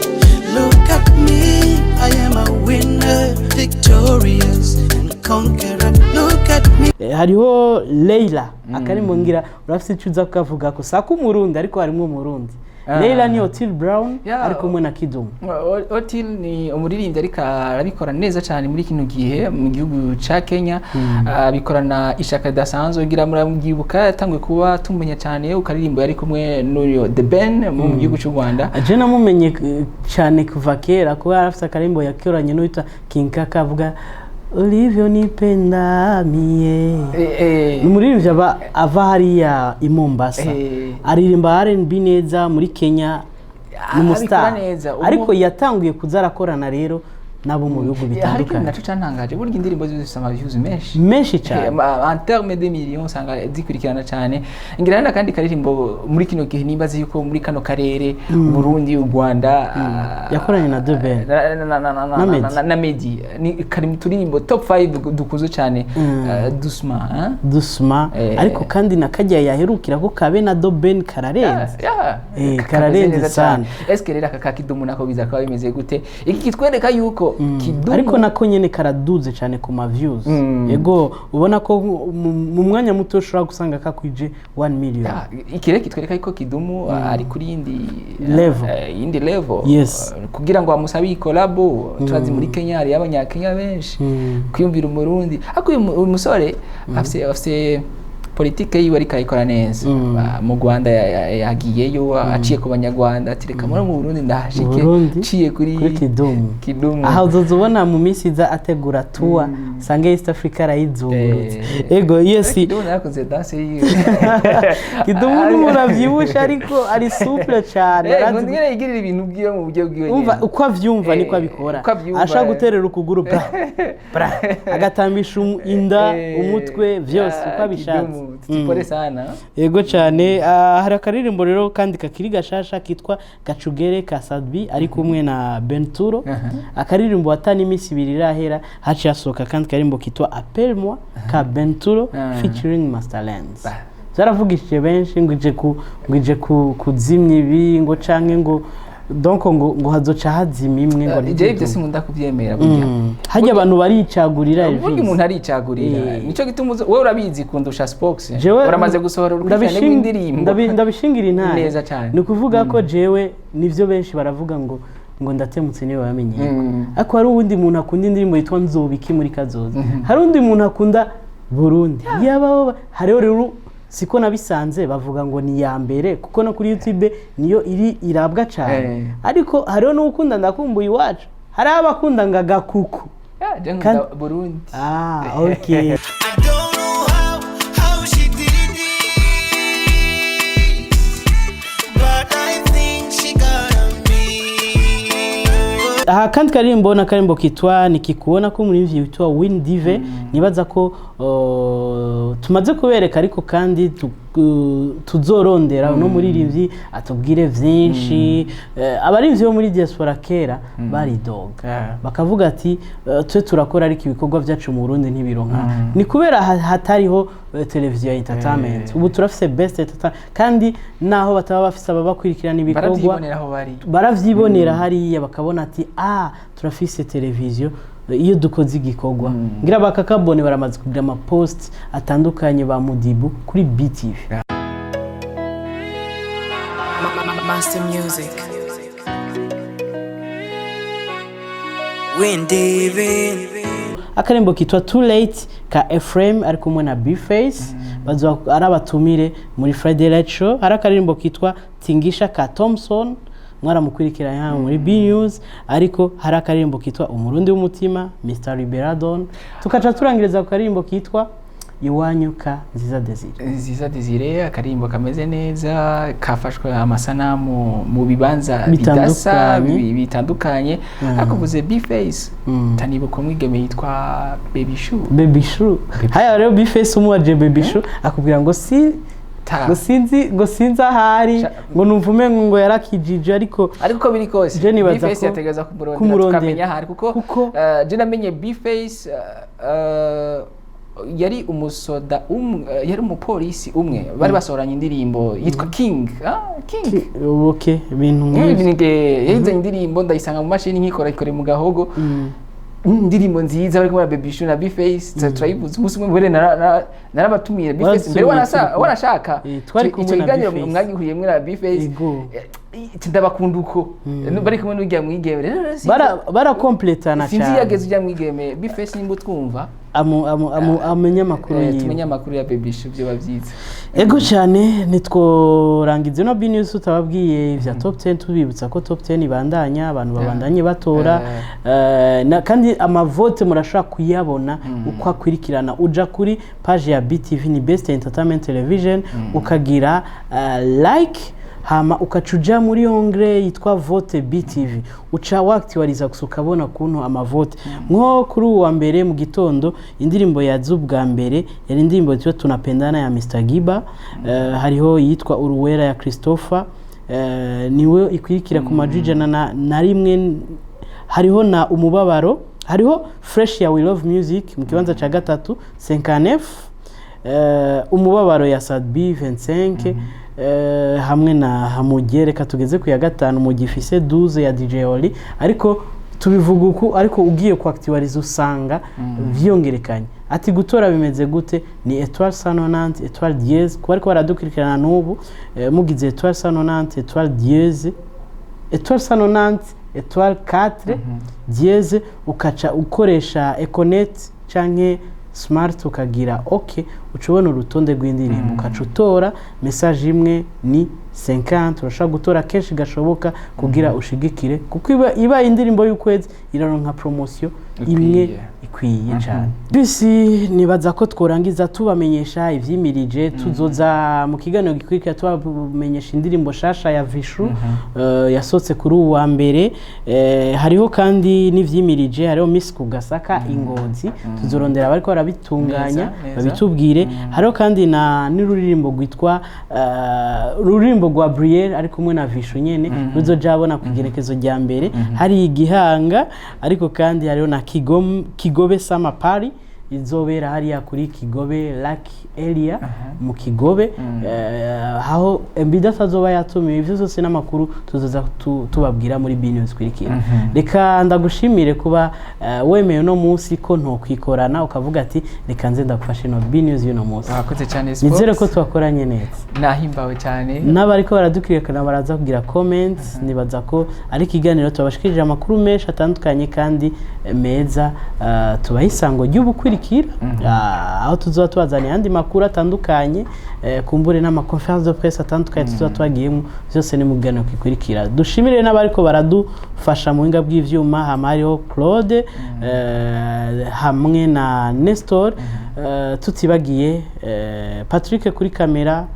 S4: Look at me, I am a winner, victorious and conqueror. Look at me.
S2: Hariho Leila, akarimbo ngira urafise icyo uza kukavuga ko saka umurundi, ariko harimo umurundi. Leila ni Otile Brown
S1: Yeah.
S2: ari kumwe na Kidum.
S1: Otile ni umuririmbyi, ariko arabikora neza cyane muri kino gihe mu gihugu ca Kenya. Abikorana ishaka ridasanzwe. Ngira muramwibuka, yatanguye kuba tumenya cyane ukaririmbo yari kumwe n'uyo The Ben mu gihugu cy'u Rwanda.
S2: Je namumenye cyane kuva kera kuba yari afite akarimbo yakoranye n'uwitwa King Kaka avuga "Ulivyo nipenda mie". Ni umuririmbyi aba ava hariya i Mombasa, aririmba R&B neza muri Kenya, ni
S1: Abikora
S2: umustar.
S1: neza.
S2: Ariko yatanguye kuza arakorana rero nabo mu bihugu
S1: Hari ikintu
S2: bitandukanye.
S1: naco cantangaje: burya indirimbo ziwe zifise ama views menshi.
S2: Menshi cyane.
S1: En terme de millions usanga zikurikirana cyane. Ngira n'akandi karirimbo muri kino gihe nimbaze yuko muri kano karere, Burundi, u Rwanda,
S2: Yakoranye na The Ben.
S1: Na
S2: Na Meddy.
S1: na Meddy. Ni kari mu turirimbo top 5 dukunzwe cyane, Dusma, hein?
S2: Dusma. Ariko kandi na kajya yaherukira ko kabe na The Ben kararenze.
S1: Yeah.
S2: Kararenze
S1: Kameze neza
S2: sana.
S1: cyane. Eske rero aka ka Kidumu nako biza kuba bimeze gute? Iki kitwereka yuko Kidumu
S2: Ariko nako nyene karaduze cyane ku ma views. Yego, ubona ko mu mwanya muto ushobora gusanga kakwije 1 million.
S1: Ah, iki rero kitwereka yuko Kidumu ari kuri yindi
S2: Level.
S1: Yindi level. Kugira ngo bamusabe iyi collabo, turazi muri Kenya hari abanyakenya benshi kwiyumvira Umurundi, ariko uyu musore afise politike yiwe, ariko ayikora neza. Mu Rwanda yagiyeyo aciye ku Banyarwanda, ati reka muri mu Burundi ndahashike
S2: Burundi,
S1: ciye kuri
S2: kuri Kidumu.
S1: Kidumu.
S2: Aha uzoza ubona mu minsi iza ategura tour, usange East Africa arayizungurutse. Ego, yes.
S1: Kidumu narakoze danse yiwe.
S2: Kidumu n'umuntu avyibushe ariko ari souple cyane.
S1: Ngo nyene yigirira ibintu bwiwe mu buryo bwiwe
S2: Umva,
S1: nyene.
S2: uko avyumva niko abikora.
S1: Uko avyumva,
S2: Ashaka guterera ukuguru, bra bra, agatambisha inda, umutwe, vyose uko abishatse.
S1: Kidumu, tutipore sana.
S2: Yego cyane. Hari akaririmbo rero kandi kakiri gashasha kitwa Gacugere ka Sadbi ari kumwe na Benturo, akaririmbo atani iminsi 2 irahera haciye hasohoka kandi karirimbo kitwa Appelle moi ka Benturo featuring Masterlands. Byaravugishije benshi ngo ije ku ngo ije ku kuzimya ibi, ngo canke ngo donc ngo hazoca hazima imwe ngo
S1: Jewe ibyo
S2: ntibidume.
S1: sinkunda kubyemera burya.
S2: Harya abantu baricagurira
S1: Burya
S2: Elvis.
S1: umuntu aricagurira. Nico gituma wowe urabizi kundusha Spox.
S2: Jewe
S1: Uramaze gusohora urukurikirane rw'indirimbo.
S2: Ndabishingira intare.
S1: Neza cyane.
S2: Ni ukuvuga ko jewe nivyo benshi baravuga ngo ndatemutse niwe bamenyeye, ariko hari uwundi muntu akunda indirimbo yitwa Nzobiki muri kazoza, hari undi muntu akunda Burundi yaba hariho rero siko nabisanze bavuga ngo ni iya mbere kuko no kuri YouTube niyo iri irabwa cyane. Ariko hariho n'ukunda Ndakumbuye iwacu, hariho abakunda ngo Agakuku.
S1: Yeah, je nkunda Burundi.
S2: Ah, okay.
S4: I don't know how she did it, but I think she got me.
S2: Aha kandi karirimbo na karimbo kitwa Nikikuona ko umuririmbyi witwa Win Dive, nibaza ko tumaze kubereka, ariko kandi tuzorondera uno muririmbyi atubwire vyinshi. Abaririmbyi bo muri diaspora kera baridoga bakavuga ati twe turakora ariko ibikorwa byacu mu Burundi ntibironka, ni kubera hatariho televiziyo ya entertainment. Ubu turafise best entertainment, kandi naho bataba bafise ababakurikirana ibikorwa,
S1: Baravyibonera aho bari.
S2: Baravyibonera hariya bakabona ati ah, turafise televiziyo, iyo dukoze igikorwa ngira bakakabone baramaze kugira ama post atandukanye ba Mudibu kuri BTV.
S8: Master Music.
S4: Windy.
S2: Akarembo kitwa Too Late ka Ephraim ari kumwe na Bface, bazoba ari abatumire muri Friday Light Show. Hari akaririmbo kitwa Tingisha ka Thompson, mwaramukurikiranye hano muri B News. Ariko hari akaririmbo kitwa Umurundi w'umutima, Mr Liberadon, tukaca turangiriza ku karirimbo kitwa Iwanyu ka Nziza Desire.
S1: Nziza Desire, akarimbo kameze neza kafashwe amasanamu mu bibanza bidasa,
S2: Bitandukanye.
S1: bitandukanye. Ariko uvuze Bface, tanibuka umwigeme yitwa Baby Shoe.
S2: Baby Shoe. Haya rero Bface umuwaje Baby Shoe akubwira ngo si
S1: Ta.
S2: ngo sinzi, ngo sinzi ahari, ngo numva umengo ngo yarakijije, ariko
S1: Ariko uko biri kose,
S2: Je nibaza
S1: Bface
S2: ko
S1: yategereza kumurondera,
S2: kumurondera.
S1: tukamenya ahari, kuko je namenye Bface yari umusoda umwe, yari umupolisi umwe bari basohoranye indirimbo yitwa King, King.
S2: Okay, ibintu nk'ibyo.
S1: Yazanye indirimbo ndayisanga mu mashini nkikora ikore mu gahogo. Indirimbo nziza bari kumwe na Baby Shoe na B-Face, turayivuze umunsi umwe mbere narabatumiye B-Face mbere.
S2: Waratumiye,
S1: Wanasa
S2: turi kumwe.
S1: wanashaka.
S2: Twari
S1: Ico
S2: kumwe na
S1: kiganiro
S2: B-Face.
S1: mwagihuriyemwo na B-Face.
S2: Ego.
S1: Ndabakunda uko bari kumwe n'urya mwigeme rero
S2: Barakompletana
S1: sinzi
S2: cyane.
S1: yageze urya mwigeme B-Face, nimba utwumva,
S2: Amenye amakuru yiwe.
S1: Tumenye amakuru ya Baby Shoe, byoba byiza.
S2: Ego cyane, ntitworangiza ino B-News tutababwiye ibya top 10, tubibutsa ko top 10 ibandanya, abantu babandanye batora. Kandi amavote murashobora kuyabona uko akurikirana. Uja kuri page ya BTV, ni Best Entertainment Television, ukagira like, hama ukaca uja muri onglet yitwa vote BTV, uca wakitiwariza gusa ukabona ukuntu amavote. Nko kuri uwa mbere mu gitondo, indirimbo yaza ubwa mbere yari indirimbo yitwa Tunapendana ya Mr Giba. Hariho iyitwa Uruwera ya Christopher, niwe ikurikira ku majwi 101. Hariho na Umubabaro, hariho Fresh ya We Love Music mu kibanza cya gatatu 59, Umubabaro ya Sadbi 25, hamwe na Hamugere. Reka tugeze ku ya gatanu mu gifise 12 ya DJ Oli. Ariko tubivuga uku, ariko ugiye kuactualiza usanga vyongerekanye. Ati gutora bimeze gute? Ni étoile 190 étoile dièse, kuba ariko baradukurikirana n'ubu, mugize étoile 190 étoile dièse, étoile 190 étoile 4 dièse, ukaca ukoresha Econet canke Smart, ukagira ok, uca ubona urutonde rw'indirimbo, ukaca utora. Message imwe ni 50. Urashobora gutora kenshi gashoboka kugira ushigikire, kuko iba indirimbo y'ukwezi iraronka promotion imwe
S1: Ikwiye.
S2: ikwiye cyane. Bisi nibaza ko tworangiza tubamenyesha ivyimirije. Tuzoza mu kiganiro gikurikira tubamenyesha indirimbo shasha ya Vishu, yasohotse kuri uwu wa mbere. Hariho kandi n'ivyimirije, hariho Miss Kugasaka Ingozi, tuzorondera abariko barabitunganya
S1: Neza, neza.
S2: babitubwire. Hariho kandi na n'ururirimbo rwitwa ururirimbo rwa Brielle ari kumwe na Vishu nyene, ruzoja abona ku igerekezo rya mbere hari igihanga. Ariko kandi hariho na Kigobe Summer Party izobera hariya kuri Kigobe Lake Area mu Kigobe, aho Mbida azoba yatumiwe. Ivyo zose n'amakuru tuzoza tubabwira muri B-News kurikira. Reka ndagushimire kuba wemeye uno munsi ko ntokwikorana, ukavuga ati reka nze ndagufashe no B-News y'uno munsi.
S1: Wakoze cyane.
S2: Nizere ko
S1: Sports.
S2: twakoranye neza.
S1: Nahimbawe cyane.
S2: N'abariko baradukurikirana baraza kugira comments. Nibaza ko ari ikiganiro tubashikirije amakuru menshi atandukanye kandi meza. Tubaha isango ry'ubukurikira, aho tuzoba tubazaniye ayandi makuru atandukanye, kumbure n'ama conférence de presse atandukanye tuzoba twagiyemo. Byose ni mu kiganiro gikurikira. Dushimire n'abariko baradufasha mu buhinga bw'ivyuma, hama hariho Claude, hamwe na Nestor, tutibagiye Patrick kuri kamera,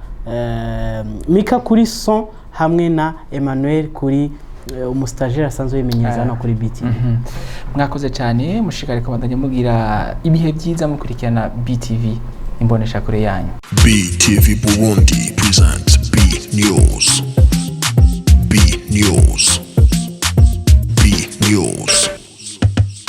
S2: Mika kuri son, hamwe na Emmanuel kuri umustagiaire asanzwe yimenyereza hano kuri BTV.
S1: Mwakoze cyane, mushikare kubandanya mugira ibihe byiza mukurikirana BTV, imboneshakure yanyu.
S6: BTV Burundi presents B News.